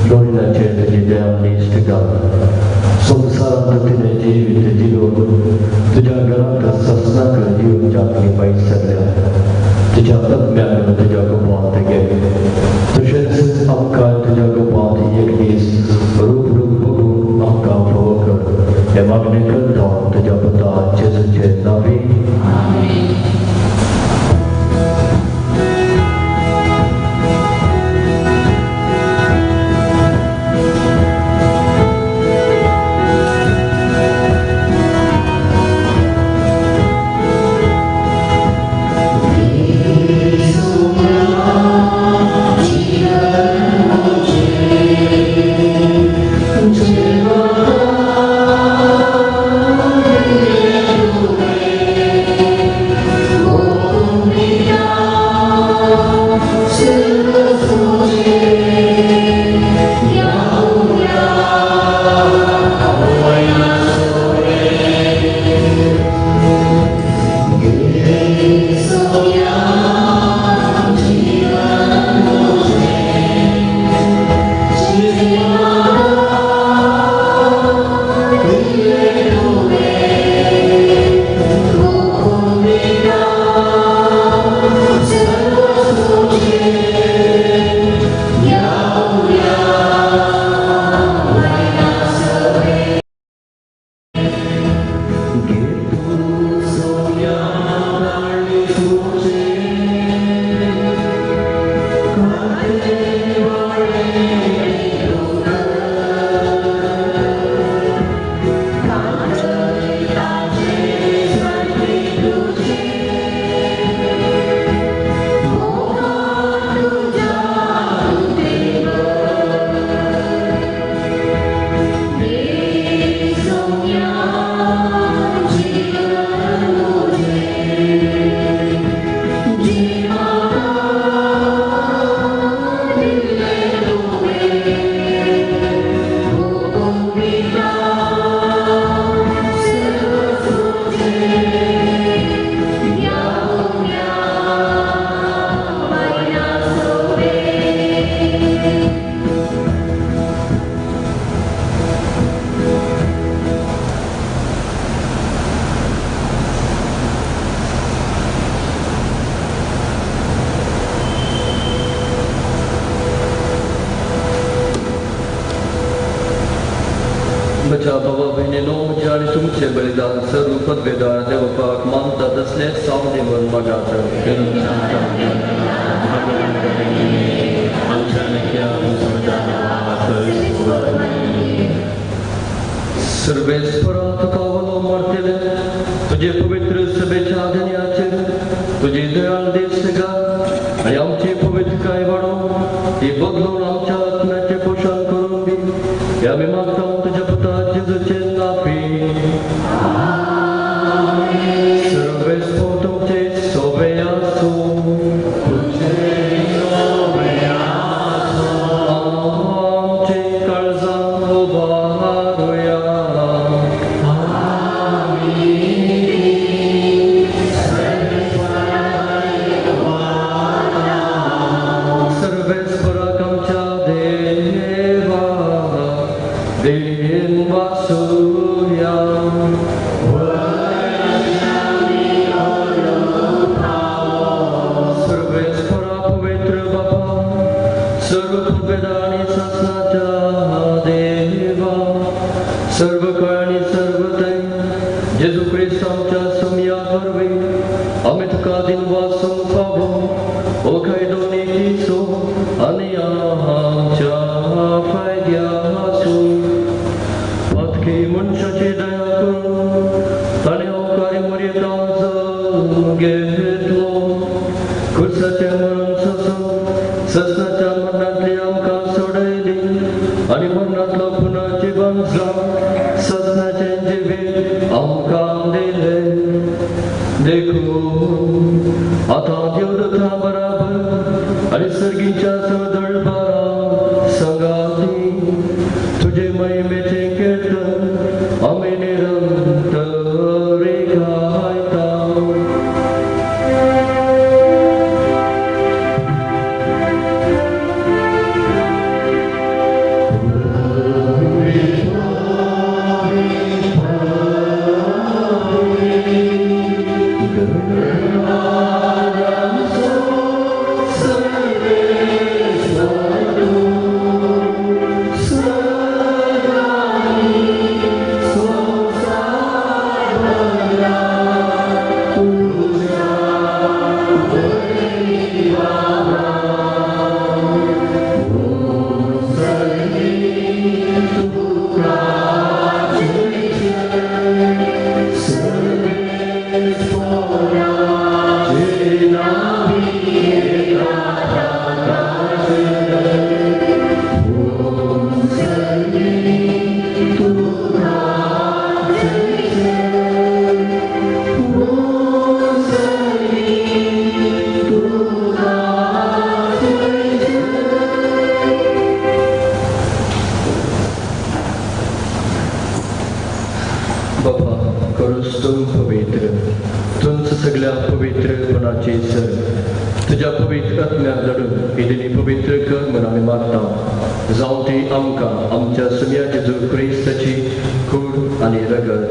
फ्लोरिनाचेर तुजी दया निश्ट घाल. संवसारांत तिणें जिवीत जिवन तुज्या घरांत ससनाक येवच्याक पयस सरल्या. तुज्या आत्म्यान तुज्या गोपांत घे, तशेंच आमकां तुज्या गोपांत एक दीस रूप रूप बघून आमकां फावो कर. हे मागणें करता तुज्या पुता जेजूचे भयणीनो म्हजें आनी तुमचें बलिदान सर्व पदवेदार देवपाक मानता तसलें जावं दी म्हूण मागात. सर्वेस्परा तुका उलो मारतले तुजे पवित्र सभेच्या धनयाचेर तुजी दयाळ दीस घाल आनी आमची पवित्रकाय वाडोवन ती बदलून आमच्या आत्म्याचें पोशण करून दी. हे आमी मागता तुज्या पुता जेजूचे नापी. सर्वेस्पर तुमचे सोबे आसूं. आमचे काळजां उबारुया. सर्वेस्पराक आमच्या देवा देन वासुया. सर्वेस्परा पवित्र बापा, सर्व पदवेदार आनी सासणाच्या देवा, सर्व काळ आनी सर्व थंय जेजू क्रिस्त आमच्या सोमया वरवीं आमी तुका दिनवासूंक फावो हो कायदो नितीचो आनी आमच्या फायद्या आसूं. पातकी मनशाची दया करून ताणें अवकारी मर्येता जल्म घेतलो. खुर्साचें मरण सोंसून ससनाच्या मरणांतली आमकां सोडयली आनी मरणांतलो पुनर्जिवन जावन ससनाचें जिवीत आमकां दिलें. देखून आतां देवदूतां बराबर आनी सर्गीच्या सदळबारा संगाती तुजे महिमेचें कीर्तन आमी निरंतर गायता. बाबा करूस तूं पवित्र, तुमचं सगळ्या पवित्रपणाची सर तुज्या पवित्र आत्म्या धाडून इदिनी पवित्र कर म्हूण आमी मागता. जावं ती आमकां आमच्या सुम्या जेजू क्रिस्ताची कूड आनी रगत.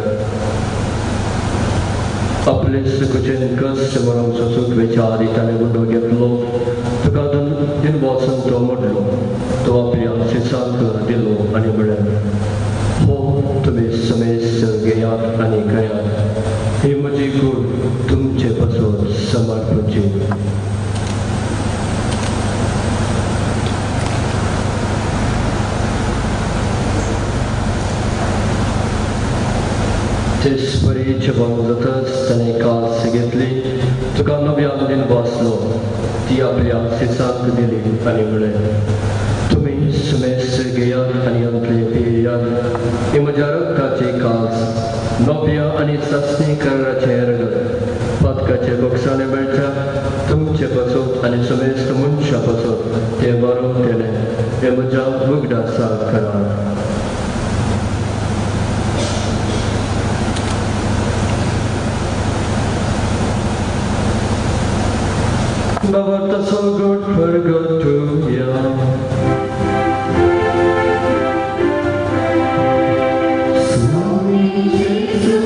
आपले सुकुचेन कश्ट मरण सोसूंक वेच्या आदी ताणें उंडो घेतलो, तुका दिनवासून तो मोडलो, तो आपल्या शिसांक दिलो आनी म्हळें, हो तुमी समेस्त घेयात आनी खायात, ही म्हजी कूड तुमचे पासून समर्पची. तेच परी जेवण जातच ताणें कास घेतली, तुका नव्यान दिनवासलो, ती आपल्या शिसांक दिली आनी म्हळें, तुमी समेस्त घेयात आनी अंतले पियात, ही म्हज्या रक्ताची कास नव्या आनी सासणी कराराचें रगत. पातकाचे बोगसाणे मेळच्या तुमचे पासत आनी समेस्त मनशां पासत तें बरोवंक तेणें, हे म्हज्या उगडासा करात. Baba so good for God to ya. Swami Jesu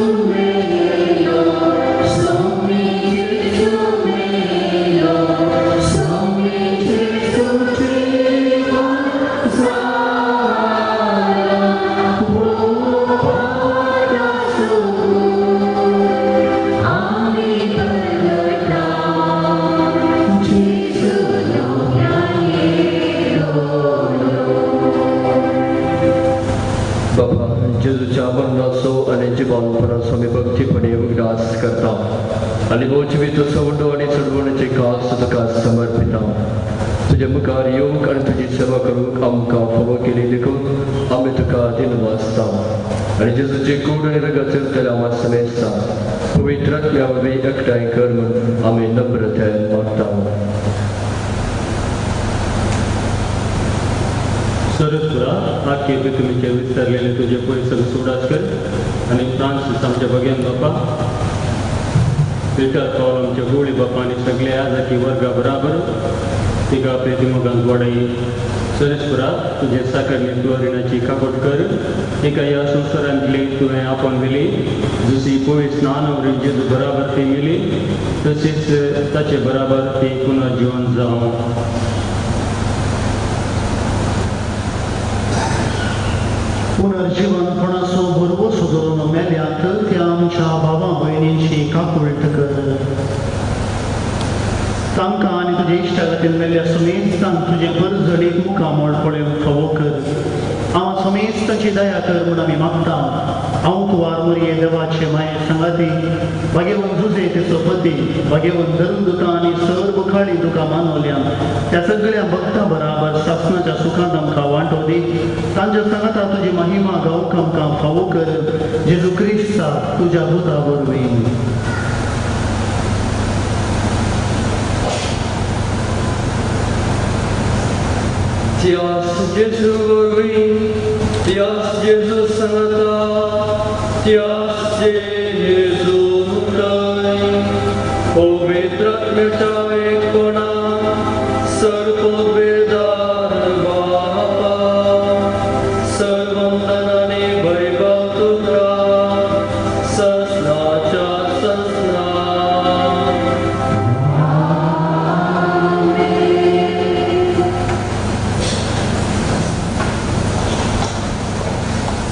मरणाचो आनी जिवानपणाचो आमी भक्तीपणे उगडास करता आनी हो जिवीत सवंडो आनी चडवणेचे कास तुका समर्पिता. तुज्या मुखार येवंक आनी तुजी सेवा करूंक आमकां फावो केली देखून आमी तुका दिनवासता आनी जेजूची कूड आनी रगत चलतल्या आमा समेस्ता पवित्र आत्म्या वरवीं एकठांय कर म्हूण आमी नम्रतायेन मागता. सरस्वरा आखे पृथ्वीचे विस्तारलेले तुजे पयसर सुडास कर आनी फ्रांसीस आमच्या भगेन बापा, पिटर पावल आमच्या गोळी बापा आनी सगळे आजाकी वर्गा बराबर तिका आपल्या दिमोगांत वाडय. सरस्वरा तुजे साकरणी फ्लोरिनाची कापट कर, तिका ह्या संवसारांतली तुवें आपण दिली जशी पयस स्नान जेजू बराबर ती मेली तशीच ताचे बराबर ती पुनर्जीवन जावं. पुनर्जीवनपणाचो भरवसो धरून मेल्यात त्या आमच्या भावा भयणींची काकुळट कर. तांकां आनी तुज्या इश्टा खातीर मेल्ल्या सुमेस्तांक तुजें परजळीक मुखामळ पळोवंक फावो कर. हांव समेस्तांची दया कर म्हूण आमी मागता. हांव कुवार मरये देवाचे माये सांगाती भागेवन जुजे तिचो पती भागेवन धरून दुकां आनी सर्व काळी दुकां मानवल्या त्या सगळ्या भक्तां बराबर सासणाच्या सुखांत आमकां वांटो दी. तांच्या सांगाता तुजी महिमा गावंक आमकां फावो कर. जेजू क्रिस्ता तुज्या भुता वरवीं. Dios Gesù वरवीं, Dios Gesù सांगाता, Dios Gesù मुखार पवित्र आत्म्याच्या एकपणान सर्ववेदान बापा सर्वंदन आनी वैभव तुका ससनाच्या ससना.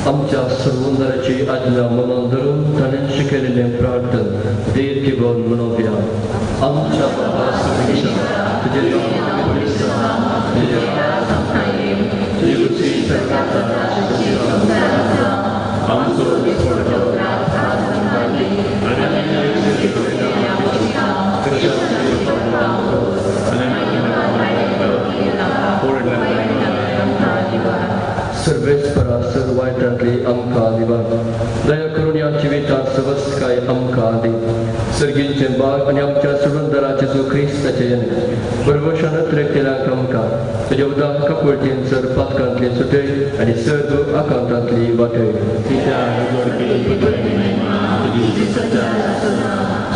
आमच्या सर्वंदराची आज्ञा मनान धरून ताणें शिकयलेलें प्रार्थन देर घेवन म्हणोवया. आमच्या बाबा स्वर्गीया, तुजें नांव पवित्र जावं, तुजें तुजी रुची आमचो दिसपडटो सर्वेस्परा सर्व वायटांतली आमकां दिवा दया करून ह्या जिवितांत सवस्काय आमकां दी. सर्गींचें बाग आनी आमच्या सुडूनदाराचे जो क्रिस्ताचे जन बरवशान त्रेकतेलांक आमकां तुज्या उदाक काकुळटेन सर पातकांतली सुटय आनी सर्व आकांतांतली वाटय.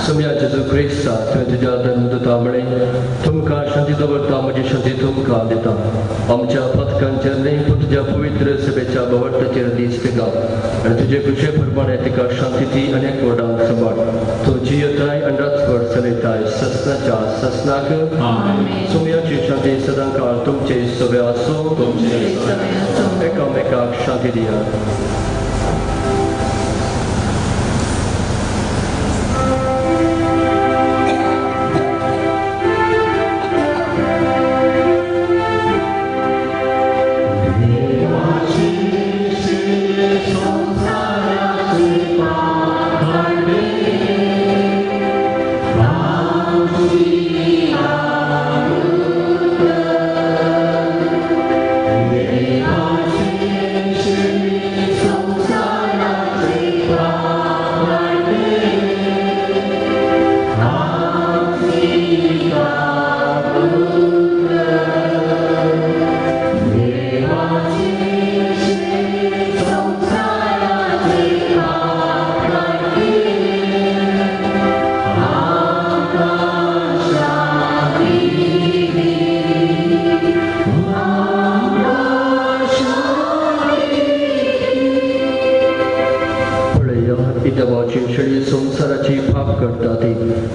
सोम्या जेजू क्रिस्ता तुवें तुज्या धर्मदूता म्हळें तुमकां शांती दवरता, म्हजी शांती तुमकां दिता. आमच्या पातकांचेर न्हय पूण तुज्या पवित्र सभेच्या भवर्थाचेर दीस तिका आनी तुजे खुशे प्रमाणे तिका शांती दी आनी एकवटान सांबाळ. तूं जियताय आनी रातभर चलयताय ससनाच्या ससनाक. सोम्याची शांती सदांकाळ तुमचे सगळे आसूं. एकामेकाक शांती दिया. देवाची शेळी संवसाराची पाप करता ती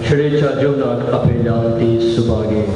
शेळीच्या जेवणाक आपल्या ती सुभागे.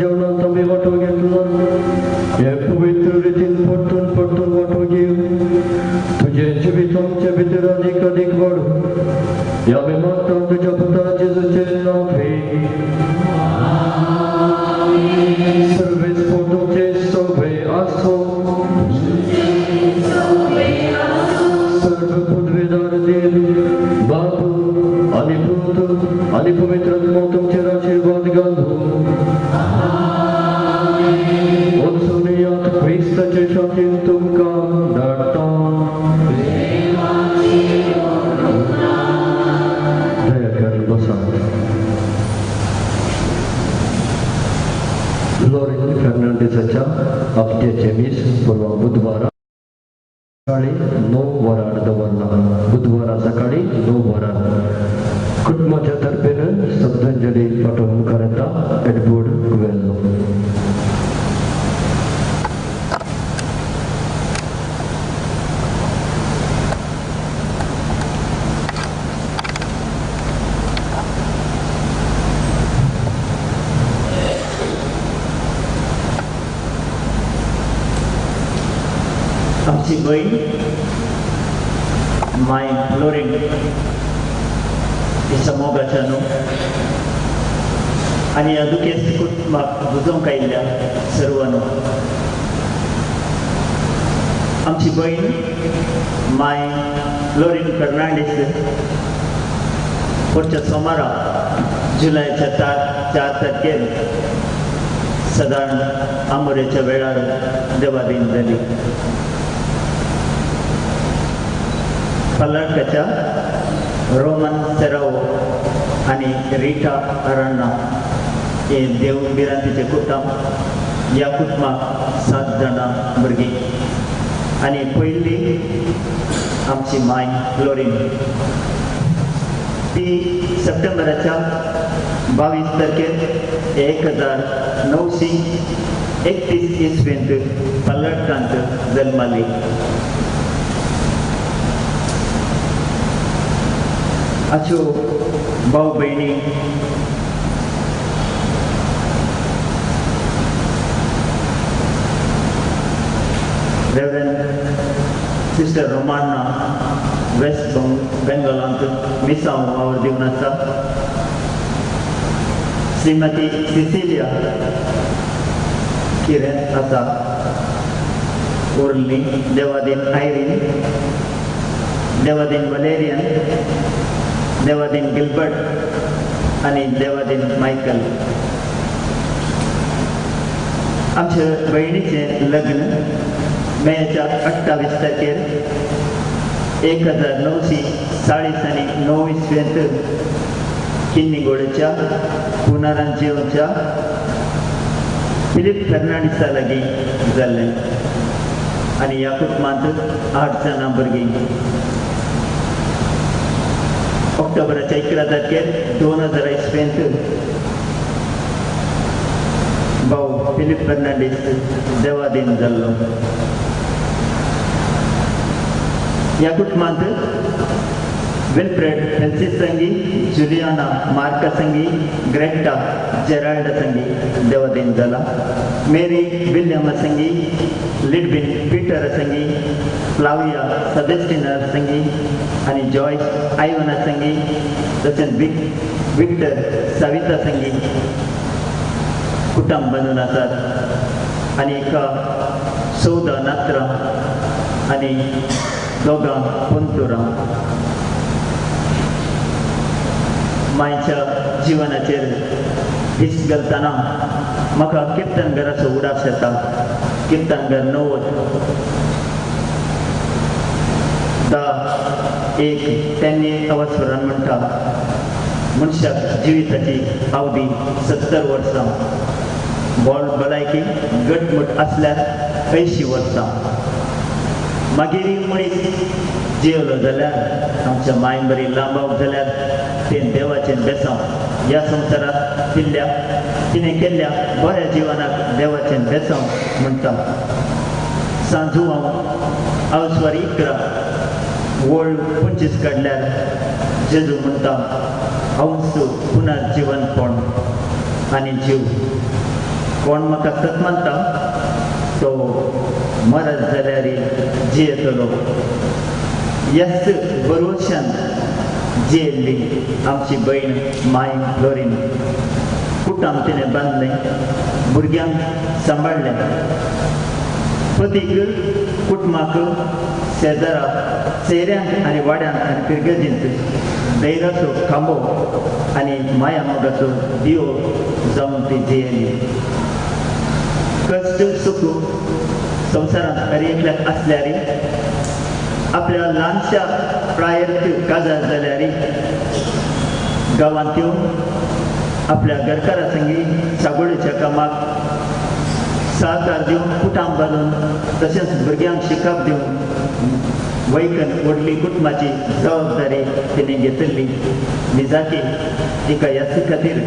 जेवणांत आमी वांटो घेतलो हे पवित्र रितीन परतून परतून वांटो घेवन तुजें जिवीत आमचे भितर अदीक अदीक वाडूं ह्या आमी मागता तुज्या पुता जेजूचें नांव. सर्वेस्पोर तुमचे सगळे आसो. सर्व पदवेदार देव बाप आनी पूत आनी पवित्र आत्मो तुमचेर आशिर्वाद घालूं. वचून यात, क्रिस्ताचे शांतीन तुमकां धाडटा. दया करून बसात. लॉरेन फर्नांडीसाच्या हप्त्याचे मीस परवा बुधवारा सकाळी 9 वरां दवरला. बुधवारा सकाळी 9 वरां. कुटुंबाच्या तर्फेन श्रद्धांजली पाठोवन मुखार येता एडवर्ड कुवेल्लो. आमची बहीण माय फ्लोरीन ही समोगाच्या न्हू आनी ह्या दुखेस्त कुटुंबाक बुजोवंक आयिल्ल्या सर्व न्हू, आमची बहीण माय फ्लोरीन फर्नांडीस पुढच्या सोमारा जुलयच्या 4 तारखेर सादारण आमोरेच्या वेळार देवाधीन जाली. पल्लाटकाच्या रोमन सेरावो आणि रिटा अराण्णा हे देव भिरांतीचे कुटुंब. ह्या कुटुंबाक सात जाणां भुरगीं आनी पयली आमची माय फ्लोरीन. ती सप्टेंबराच्या 22 तारखेर 1931 इसवेंत पल्लटकांत जल्माली. अश्यो भाव भयणी रेवरंड सिस्टर रोमाना वेस्ट बेंगॉलांत मिसांव वावर दिवन आसा. श्रीमती सिसिलिया किरण आसा. उरली Devadin Irene, Devadin Valerian, Devadin Gilbert आनी देवादीन मायकल. आमच्या भयणीचें लग्न मेच्या 28 तारखेर 1949 इसवेंत किन्नीगोडेच्या पुनरांजेवच्या फिलीप फेर्नांडीसा लागीं जाल्लें आनी ह्या कुटुंबांत आठ जाणां भुरगीं. ऑक्टोबराच्या 11 तारखेर 2000 इसवेंत भाऊ फिलीप फेर्नांडीस देवाधीन जाल्लो. ह्या कुटुंबांत विल्फ्रेड फेल्सिस संगी, जुलियाना मार्का संगी, ग्रेटा जेराल्ड संगी देवाधीन जाला. मेरी विल्यम संगी, लिडबिन पीटर संगी, फ्लाविया सेबेस्टिना संगी आनी जॉयस आयवना संगी, तशेंच विक्टर सविता संगी कुटुंब बांदून आसात आनी एका 14 नातरां आनी दोगां पंतुरां. मायच्या जिवनाचेर दीस घालतना म्हाका किर्तनघराचो उडास येता. किर्तनघर 90 10:1. त्यांनी अवसरान म्हणटा, मनशाक जिविताची अवधी 70 वर्सां, बोल भलायकी घटमूट आसल्यार 80 वर्सां. मागीर मनीस जियेलो जाल्यार आमच्या मायन बरी लांबावक जाल्यार तें देवाचें बेसांव. ह्या संवसारांत दिल्ल्या तिणें केल्ल्या बऱ्या जिवनाक देवाचें बेसांव म्हणटा. सांजू हांव अवस्वार 11 वळ 25 काडल्यार जेजू म्हणटा, हांवच पुनर्जिवनपण आनी जीव. कोण म्हाका सत मानता तो मरत जाल्यार जियेतलो. ह्याच बरोवशान जियेल्ली आमची भयण माय फ्लोरीन. कुटुंब तिणें बांदलें, भुरग्यांक सांबाळ्ळें, पतीक, कुटुंबाक, शेजारा, चेऱ्यांक आनी वाड्यांक आनी फिरगर्जींत धैर्याचो खांबो आनी माया मोगाचो दिवो जावन ती जियेली. कश्ट सुख संवसारांत हर एकल्याक आसल्यार, आपल्या ल्हानशा प्रायत काजार जाल्यार गांवांत येवन आपल्या घरकारा संगी सागोळेच्या कामाक सहकार दिवन, कुटाम बांदून, तशेंच भुरग्यांक शिकप दिवन वैकन व्हडली कुटुंबाची जबाबदारी तिणें घेतिल्ली. निजाकी तिका ह्याच खातीर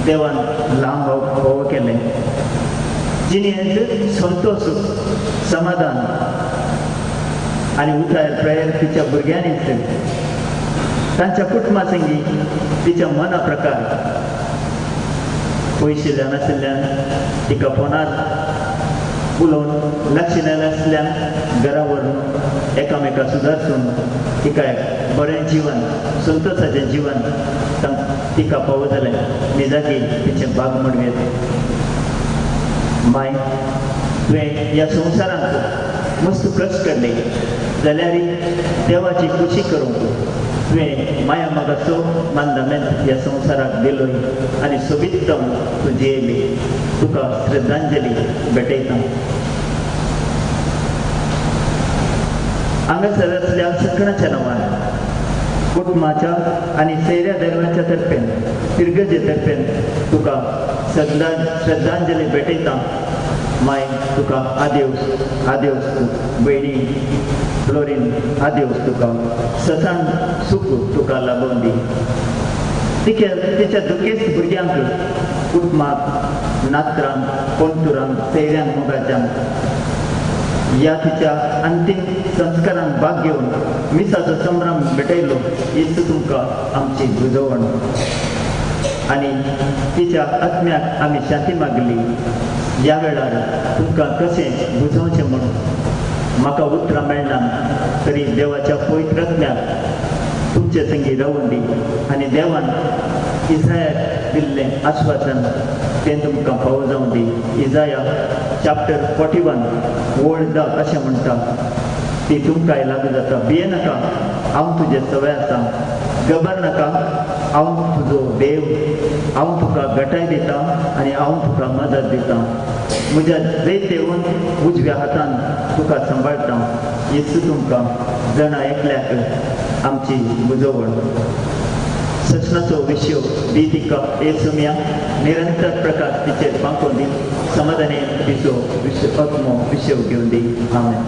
देवान लांब फावो केलें. जिणेंत संतोश, समाधान आनी उतार प्रयर तिच्या भुरग्यांनीच तांच्या कुटुंबा संगी तिच्या मना प्रकार पयशिल्ल्यान आशिल्ल्यान तिका फोनार उलोवन लक्ष नासल्यान घरा व्हरून एकामेका सुदारसून तिका एक बरें जीवन, संतोशाचें जीवन तिका फावो जालें. निजाकी तिचें भाग म्हणूं. माय, तुवें ह्या संवसारांत मस्त कश्ट काडले जाल्यार देवाची खुशी करूंक तुवें माया मोगाचो मानदामेंत ह्या संवसाराक दिलोय आनी सोबीत जावन तूं जियेली. तुका श्रद्धांजली भेटयता. हांगासर आसल्या सगळ्यांच्या नांवान, कुटुंबाच्या आनी सैऱ्या धर्माच्या तर्फेन, फिरगजे तर्फेन तुका श्रद्धांजली भेटयता. माय, तुका आदेवस, आदेवस. भयणी फ्लोरीन, आदेवस तुका. ससान सुख तुका लागून दी. तिच्या दुखेस्त भुरग्यांक, कुटुंबाक, नात्रांक, कोंतुरांक, सैऱ्यांक, मोगाच्यांक ह्या तिच्या अंतीम संस्कारांत भाग घेवन मिसाचो संभ्रम भेटयलो हीच तुमकां आमची बुजवण. आनी तिच्या आत्म्याक आमी शांती मागली. ह्या वेळार तुमकां कशें बुजोवचें म्हणून म्हाका उतरां मेळना, तरी देवाच्या पवित्र आत्म्याक तुमचे संगी रावून दी आनी देवान इजायाक दिल्लें आश्वासन तें तुमकां फावो जावं दी. इजाया चॅप्टर 41 ओळ 10 अशें म्हणटा, ती तुमकांय लागू जाता. भिये नाका, हांव तुजें सवय आसा. गबर नाका, हांव तुजो देव. हांव तुका गटाय दिता आनी हांव तुका मदत दिता. म्हज्या जैतेवन उजव्या हातान तुका सांबाळटा. हीच तुमकां जाणा एकल्याक आमची बुजवण. सचनाचो विशय दी तिका येसुम्या, निरंतर प्रकाश तिचेर पांकोवन दी. समाधाने तिचो विशय आत्मो विशय घेवन दी. आमेन.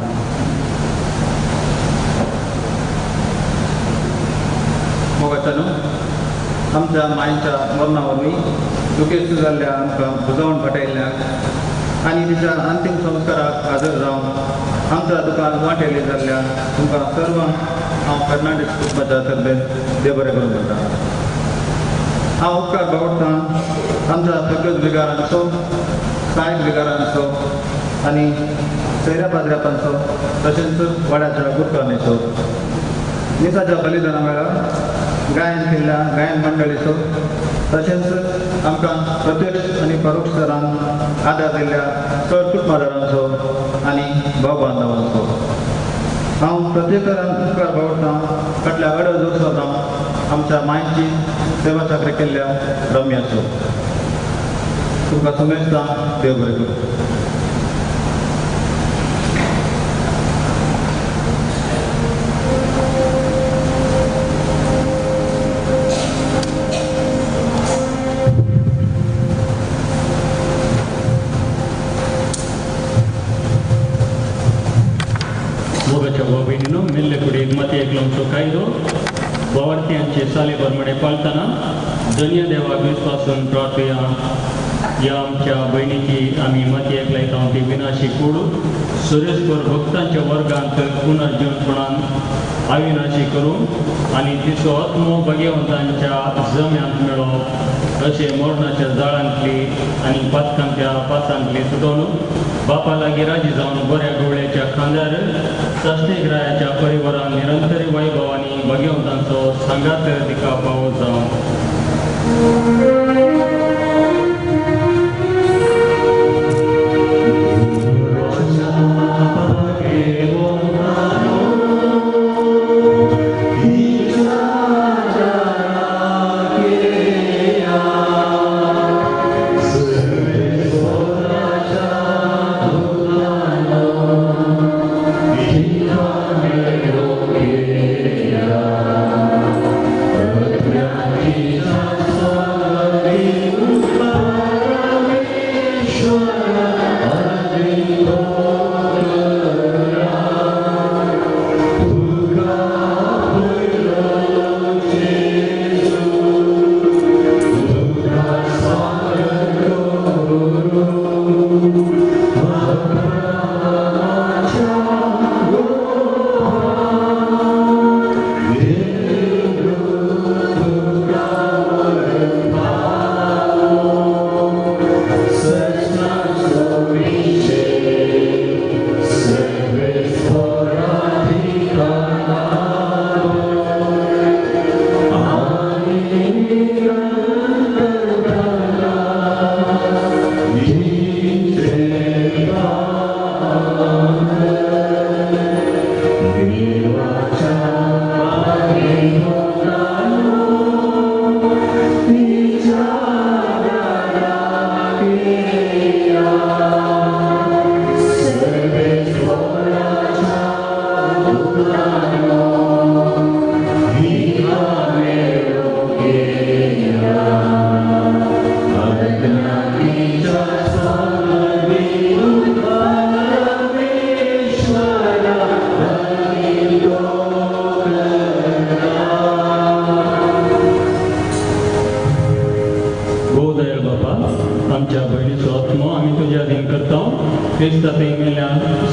मोगाच्यानो, आमच्या मायच्या मरणा वरवीं दुखेस्त जाल्ल्या आमकां बुजवण भेटयल्ल्याक आनी तिच्या अंतीम संस्काराक हाजर जावन आमच्या दुकान वांटेली जाल्ल्या तुमकां सर्वांक हांव फर्नांडीस कुटुंबाच्या तर्फेन देव बरें करूं म्हणटा. हांव उपकार बावडटां आमच्या सगळ्याच विगारांचो, सहायक विगारांचो आनी सैऱ्या पाद्र्यापांचो, तशेंच वाड्याच्या गुरकान्नीचो. मिसाच्या बलिदाना वेळार गायन केल्ल्या गायन मंडळीचो, तशेंच आमकां प्रत्यक्ष आनी परोक्ष तरान आदार दिल्ल्या चड कुटुंबादारांचो आनी भाव बांधवांचो. हांव प्रत्येकान उपकार बावडटां फाटल्या अडज वर्सां जावन आमच्या मांयची सेवा चाकरी केल्ल्या रम्याचो. तुमकां समेस्तां देव बरें करूं. मोगाच्या भाव भयणीनो, मेल्ले कुडीक मातयेक लावचो कायदो भावार्थ्यांचे साले प्रमाणे पाळतना धन्य देवाक विस्वासून प्रार्थया. ह्या आमच्या भयणीची आमी मातयेक लायता ती विनाशी कूड सुरेशभर भक्तांच्या वर्गांत पुनर्जीवनपणान अविनाशी करूं आनी तिचो आत्मो भगवंतांच्या जम्यांत मेळो अशें मरणाच्या जाळांतली आनी पातकांच्या पासांतली सुटोवन बापा लागीं राजी जावन बऱ्या गवळ्याच्या खांद्यार साश्टीक रायाच्या परिवारान निरंतर वैभव आनी भगवंतांचो सांगात तिका पावो जावं.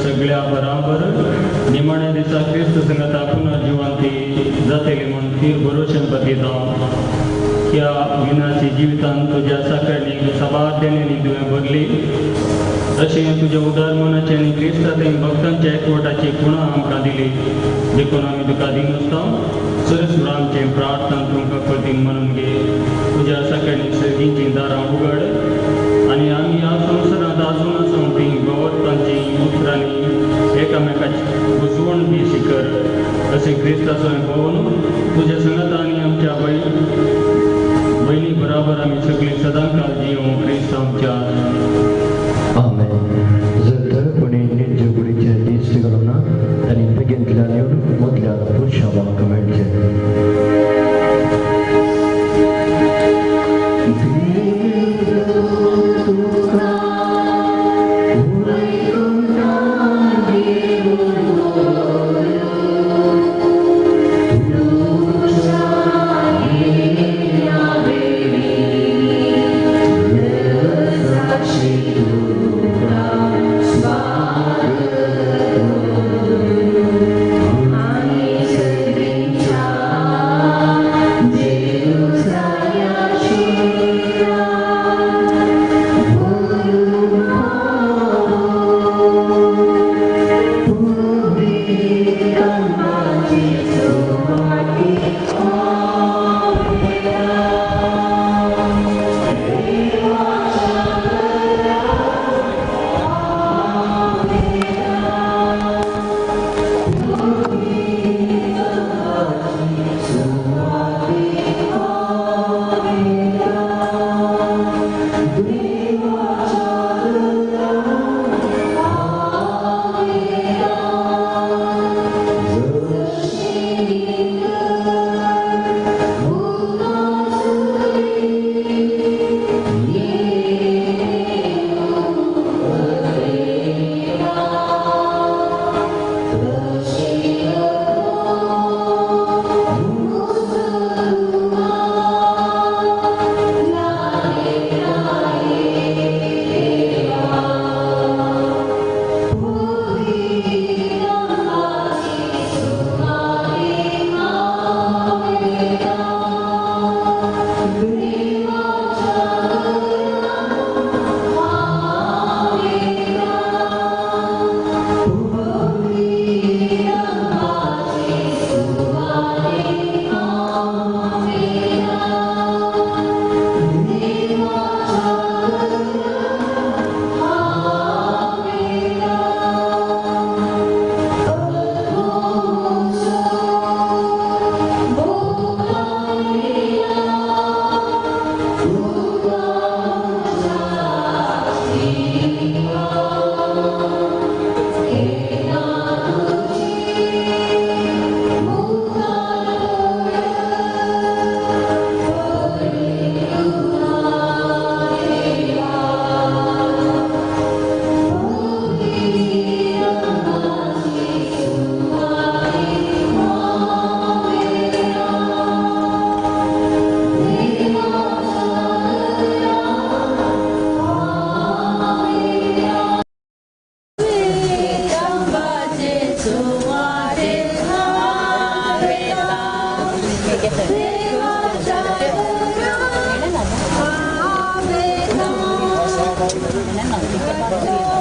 सगळ्या बराबर निमाण्या दिसा क्रिस्त संगता पुनर्जिवंती जातली म्हूण तीर भरोशेन पतिता. ह्या विनाशी जिवितान तुज्या साकरणीक सबार देण्यांनी तुवें भरली अशें तुज्या उदार मनाचे आनी क्रिस्तांत भक्तांच्या एकवटाची खुणा आमकां दिली देखून आमी तुका दिनसता. सरस्वर आमचें प्रार्थना तुमकां कळतीन म्हणून घे. तुज्या साकरणीक सर्गींचीं दारां उगड आनी आमी ह्या संवसारांत आजून आसून ती गवतांची उतरांनी एकामेकाची बुजवण बी शिकर अशें क्रिस्ताचो भोवन तुज्या संगता आनी आमच्या भयणी बराबर आमी सगळीं सदांकाळ जियों क्रिस्त आमच्या. आमेन. जर तर कोणी निज कुडीचे दीस घालूं ना आनी बेगीनतल्यान येवन मदल्या पुरशावाक मेळचें.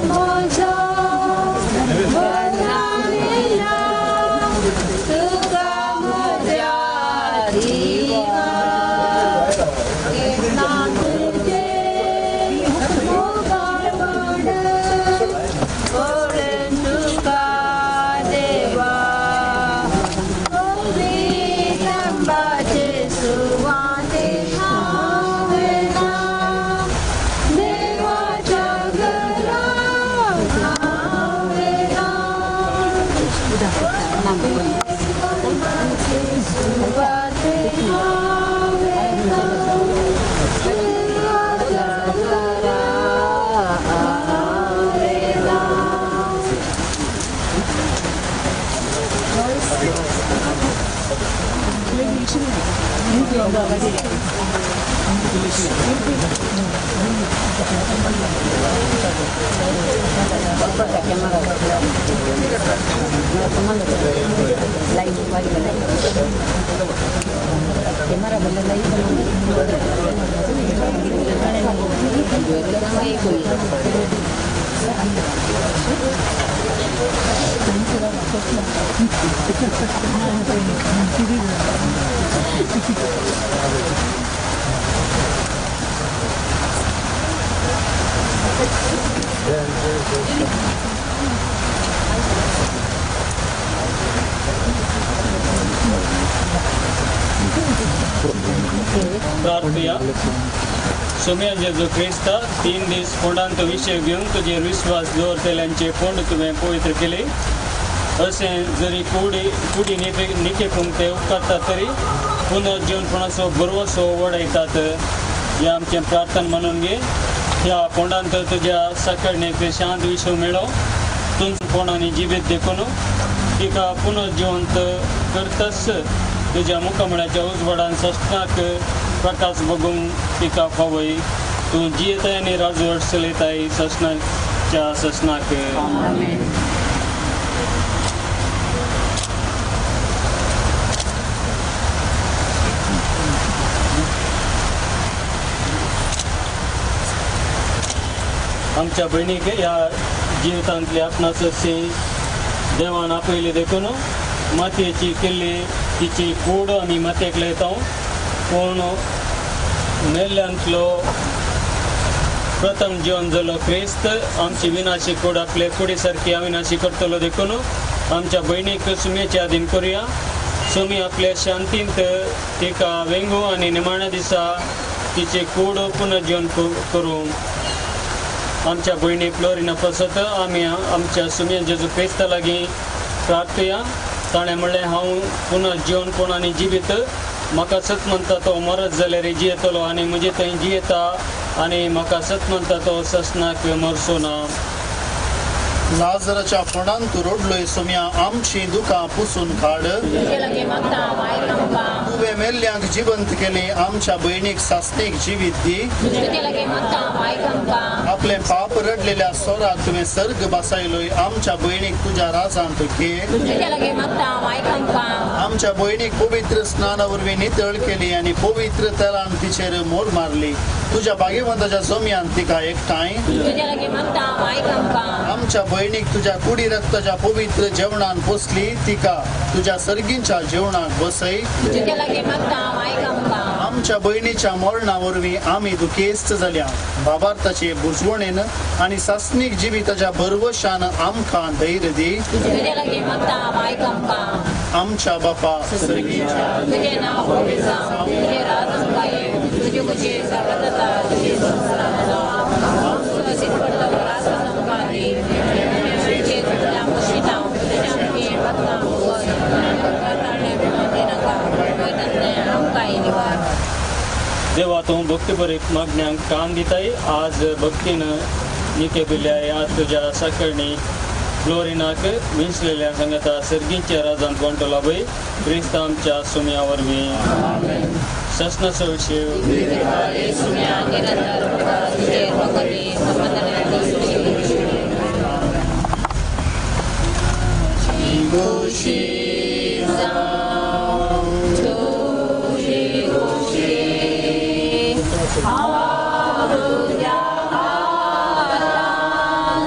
म्हजो बदलानेला तुका म्हज्या जिवा केन्ना तुजें मुखार पडन तुका देवा पवित्रंबाचे सुवाते हांवें देवाच्या घरा हांवें सुवाते हांवें देवाच्या घरा हांवें. प्रार्थया. सोम्या जेजू क्रिस्ता, 3 दीस फोंडांत विशय घेवन तुजेर विश्वास दवरतल्यांचे फोंड तुवें पवित्र केले. अशें जरी कुडी कुडी निकेपूंक ते उपकारता तरी पुनर्जीवनपणाचो भरवसो वडयतात. हें आमचें प्रार्थना म्हणून घे. ह्या फोंडांत तुज्या साकरणेक शांत विश्व मेळो. तुमचो फोंड आनी जिबेत देखून तिका पुनर्जिवंत करतस तुज्या मुखामळाच्या उजवाडान सस्नाक प्रकाश बघूंक तिका फावय. तूं जियेताय आनी राजवट चलयताय सस्नाच्या सस्नाक. आमच्या भयणीक ह्या जिवितांतली आपणाची देवान आपयली देखून मातयेची केल्ली तिची कूड आमी मातयेक लायता. पूण मेल्ल्यांतलो प्रथम जिवन जालो क्रिस्त आमची विनाशी कूड आपले कुडी सारकी अविनाशी करतलो देखून आमच्या भयणीक सुमेचे आदीन करुया. सुमी आपल्या शांतींत तिका वेंगू आनी निमाण्या दिसा तिचे कूड पुनर्जीवन करूं. आमच्या भयणी फ्लोरिना पासत आमी आमच्या सुम्या जेजू क्रिस्ता लागीं प्रार्थया. ताणें म्हणलें, हांव पुनः जिवनपण आनी जिवीत, म्हाका सत म्हणटा तो मरत जाल्यार जियेतलो आनी म्हजे थंय जियेता आनी म्हाका सत म्हणटा तो ससनाक मरचो ना. लाजराच्या फोंडांत तूं रडलोय सोम्या, आमची दुकां पुसून काड. तुजे लागीं मागता आयक आमकां. तुवें मेल्ल्यांक जिवंत केलें, आमच्या भयणीक सासणीक जिवीत दी. तुजे लागीं मागता आयक आमकां. आपलें पाप रडलेल्या सोराक तुवें सर्ग बसायलोय, आमच्या भयणीक तुज्या राजांत घे. तुजे लागीं मागता आयक आमकां. आमच्या भयणीक पवित्र स्नाना वरवीं नितळ केली आनी पवित्र तेलान तिचेर मोर मारली. तुज्या भाग्यवंताच्या जमयान तिका एकठांय. तुजे लागीं मागता आयक आमकां. आमच्या भयणीक तुज्या कुडी रक्ताच्या पवित्र जेवणान पोसली, तिका तुज्या सर्गींच्या जेवणाक बसय. तुजे लागीं मागता आयक आमकां. आमच्या भयणीच्या मरणा वरवीं आमी दुखेस्त जाल्या. बाबार्थाचे बुजवणेन आनी सासणीक जिविताच्या भरवशान आमकां धैर्य दी. तुजे लागीं मागता आयक आमकां. आमच्या बापा सर्गीच्या, तुजें नांव पवित्र जावं, तुजें राज आमकां येवं, तुजी खुशी सर्गांत जाता तशी संवसारांत जावं. आमचो दिसपडलो रास आमकां दी. आमचे चुकल्यां पुशितां, तशें आमचीं पातकां भोगस. आमकां ताळणे दिनाका, वयतन्ने आमकां निवार. देवा, तूं भक्तीपरीक मागण्यांक कान दिताय. आज भक्तीन निकेपिल्ल्या ह्या तुज्या साकरणी फ्लोरिनाक विंचलेल्या सांगता सर्गींच्या राजांत वांटो लाभय. क्रिस्त आमच्या सुम्या वरवीं. सस्नाचो शिव सुम्या निरंतर तुजेर भगती संबंदान. खुशी हांव तुज्या हातान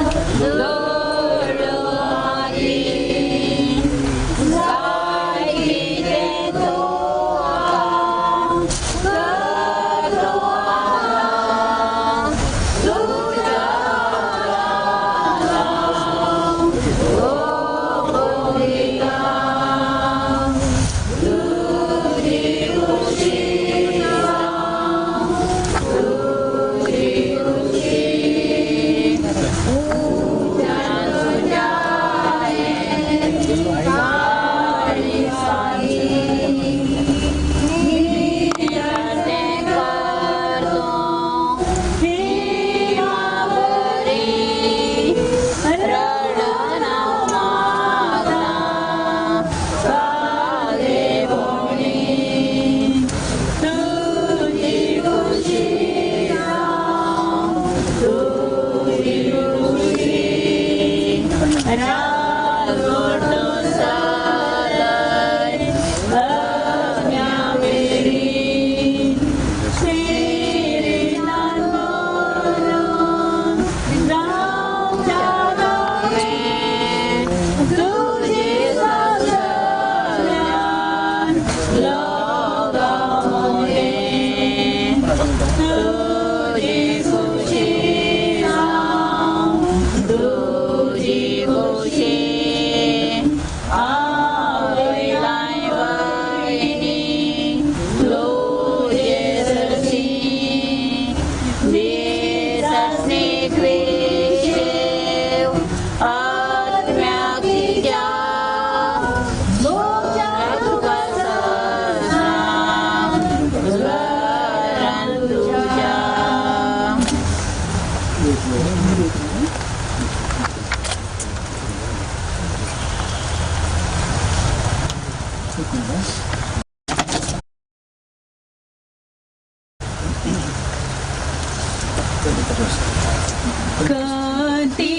कती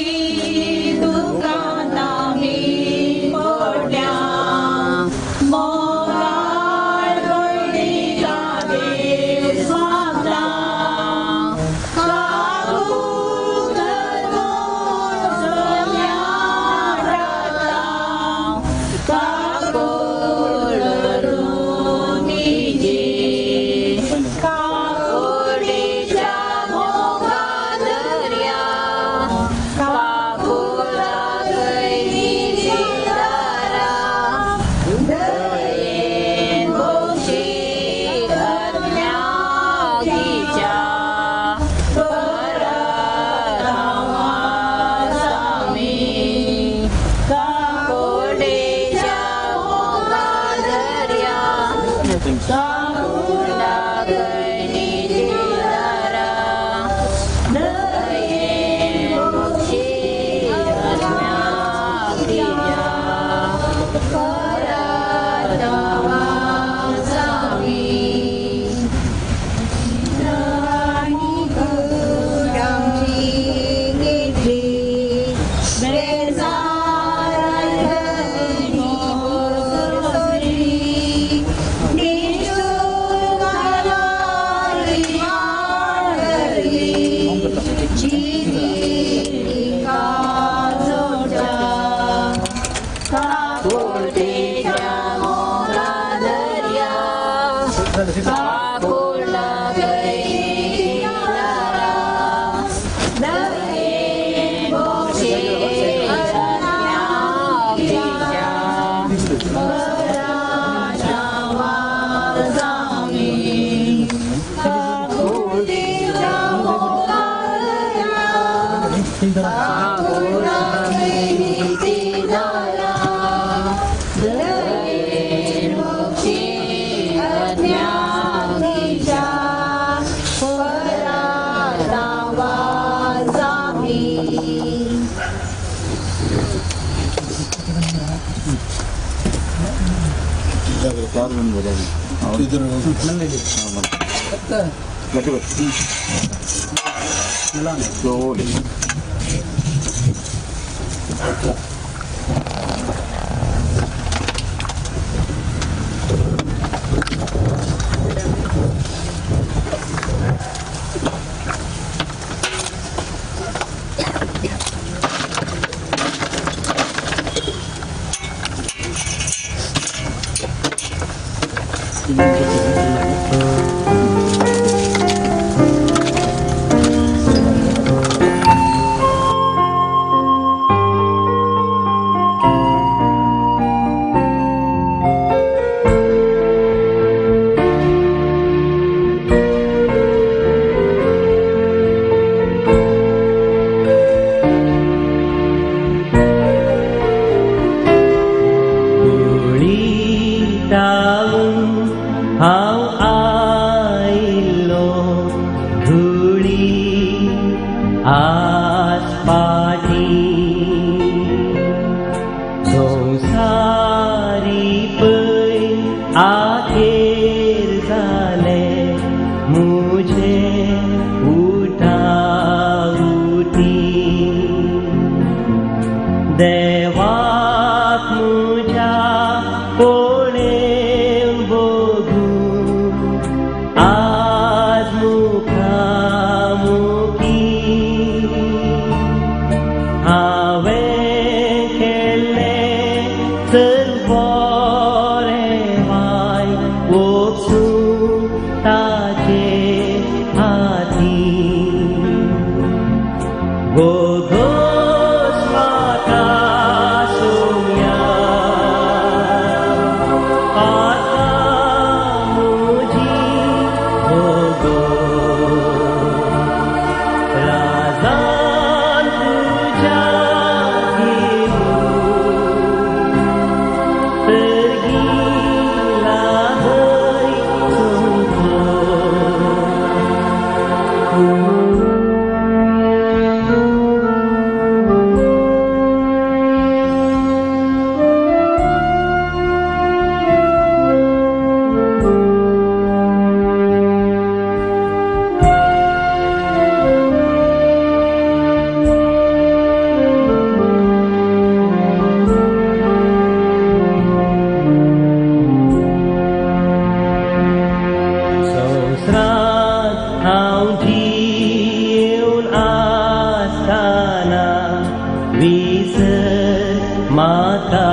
दुकान आमी पडल्या मोगाळ भयणीका देव स्वागता काकूळ धरून सगळ्या राता काकूळ धरून तिजी काकुळीच्या मोगा दर्या काकुळा गैरी दारा दयेन भोगशी आत्म्याकीच्या परत हांव आसामी काकुळीच्या मोगा दर्या काकुळा गैरी दारा दयेन भोगशी आत्म्याकीच्या परत हांव आसामी. काकुळा गैरी दारा दयेन भोगशी आत्म्याकीच्या परत हांव आसामी. काकुळीच्या मोगा दर्या काकुळा गैरी दारा दयेन भोगशी आत्म्याकीच्या परत हांव आसामी. देवाक म्हज्या पळेवन बगूं आज मुखामुखी हांवें केल्लें चल बरें माय वचूं ताचे हाती गोगोस म्हाका सोम्या आतां म्हजी गोगोस राजान तुज्या घेवूं सर्गी लाभय सोमतो. संवसारांत हांव जियेवन आसतना विसर म्हाका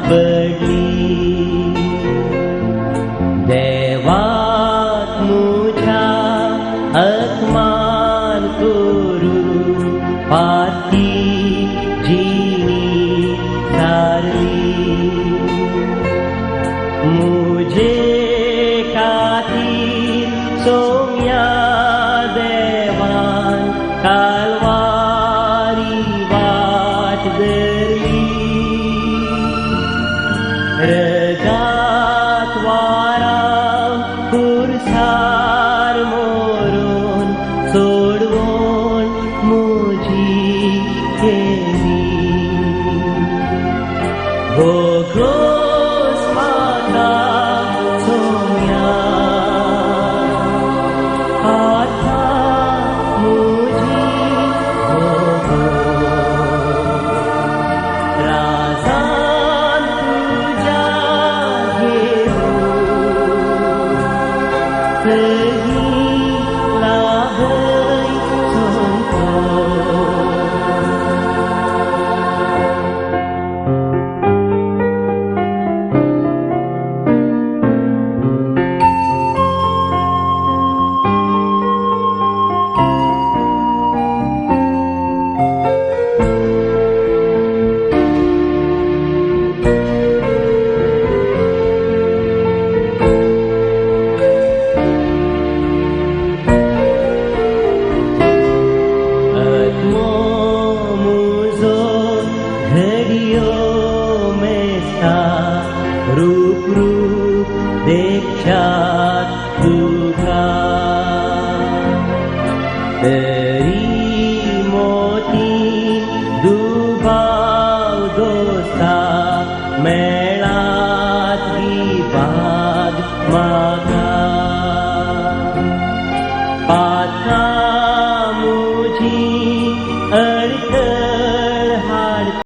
पडली देवाक म्हज्या अपमान करून पाती जिणी सारली मुझे खातीर सोम्या देवान कालवारी वाट धरली रगात वाराम पुरसार मोरून सोडवण म्हजी केली गोगोस म्हाका सोम्या आतां म्हजी गोगोस राजान तुज्या घेवूं सर्गी लाभय सोमतो. आत्मो मुजो घडियो मेस्ता रूप रूप देखच्यात तुका तरी मोती दुबाव दोस्ता मेळ्ळो.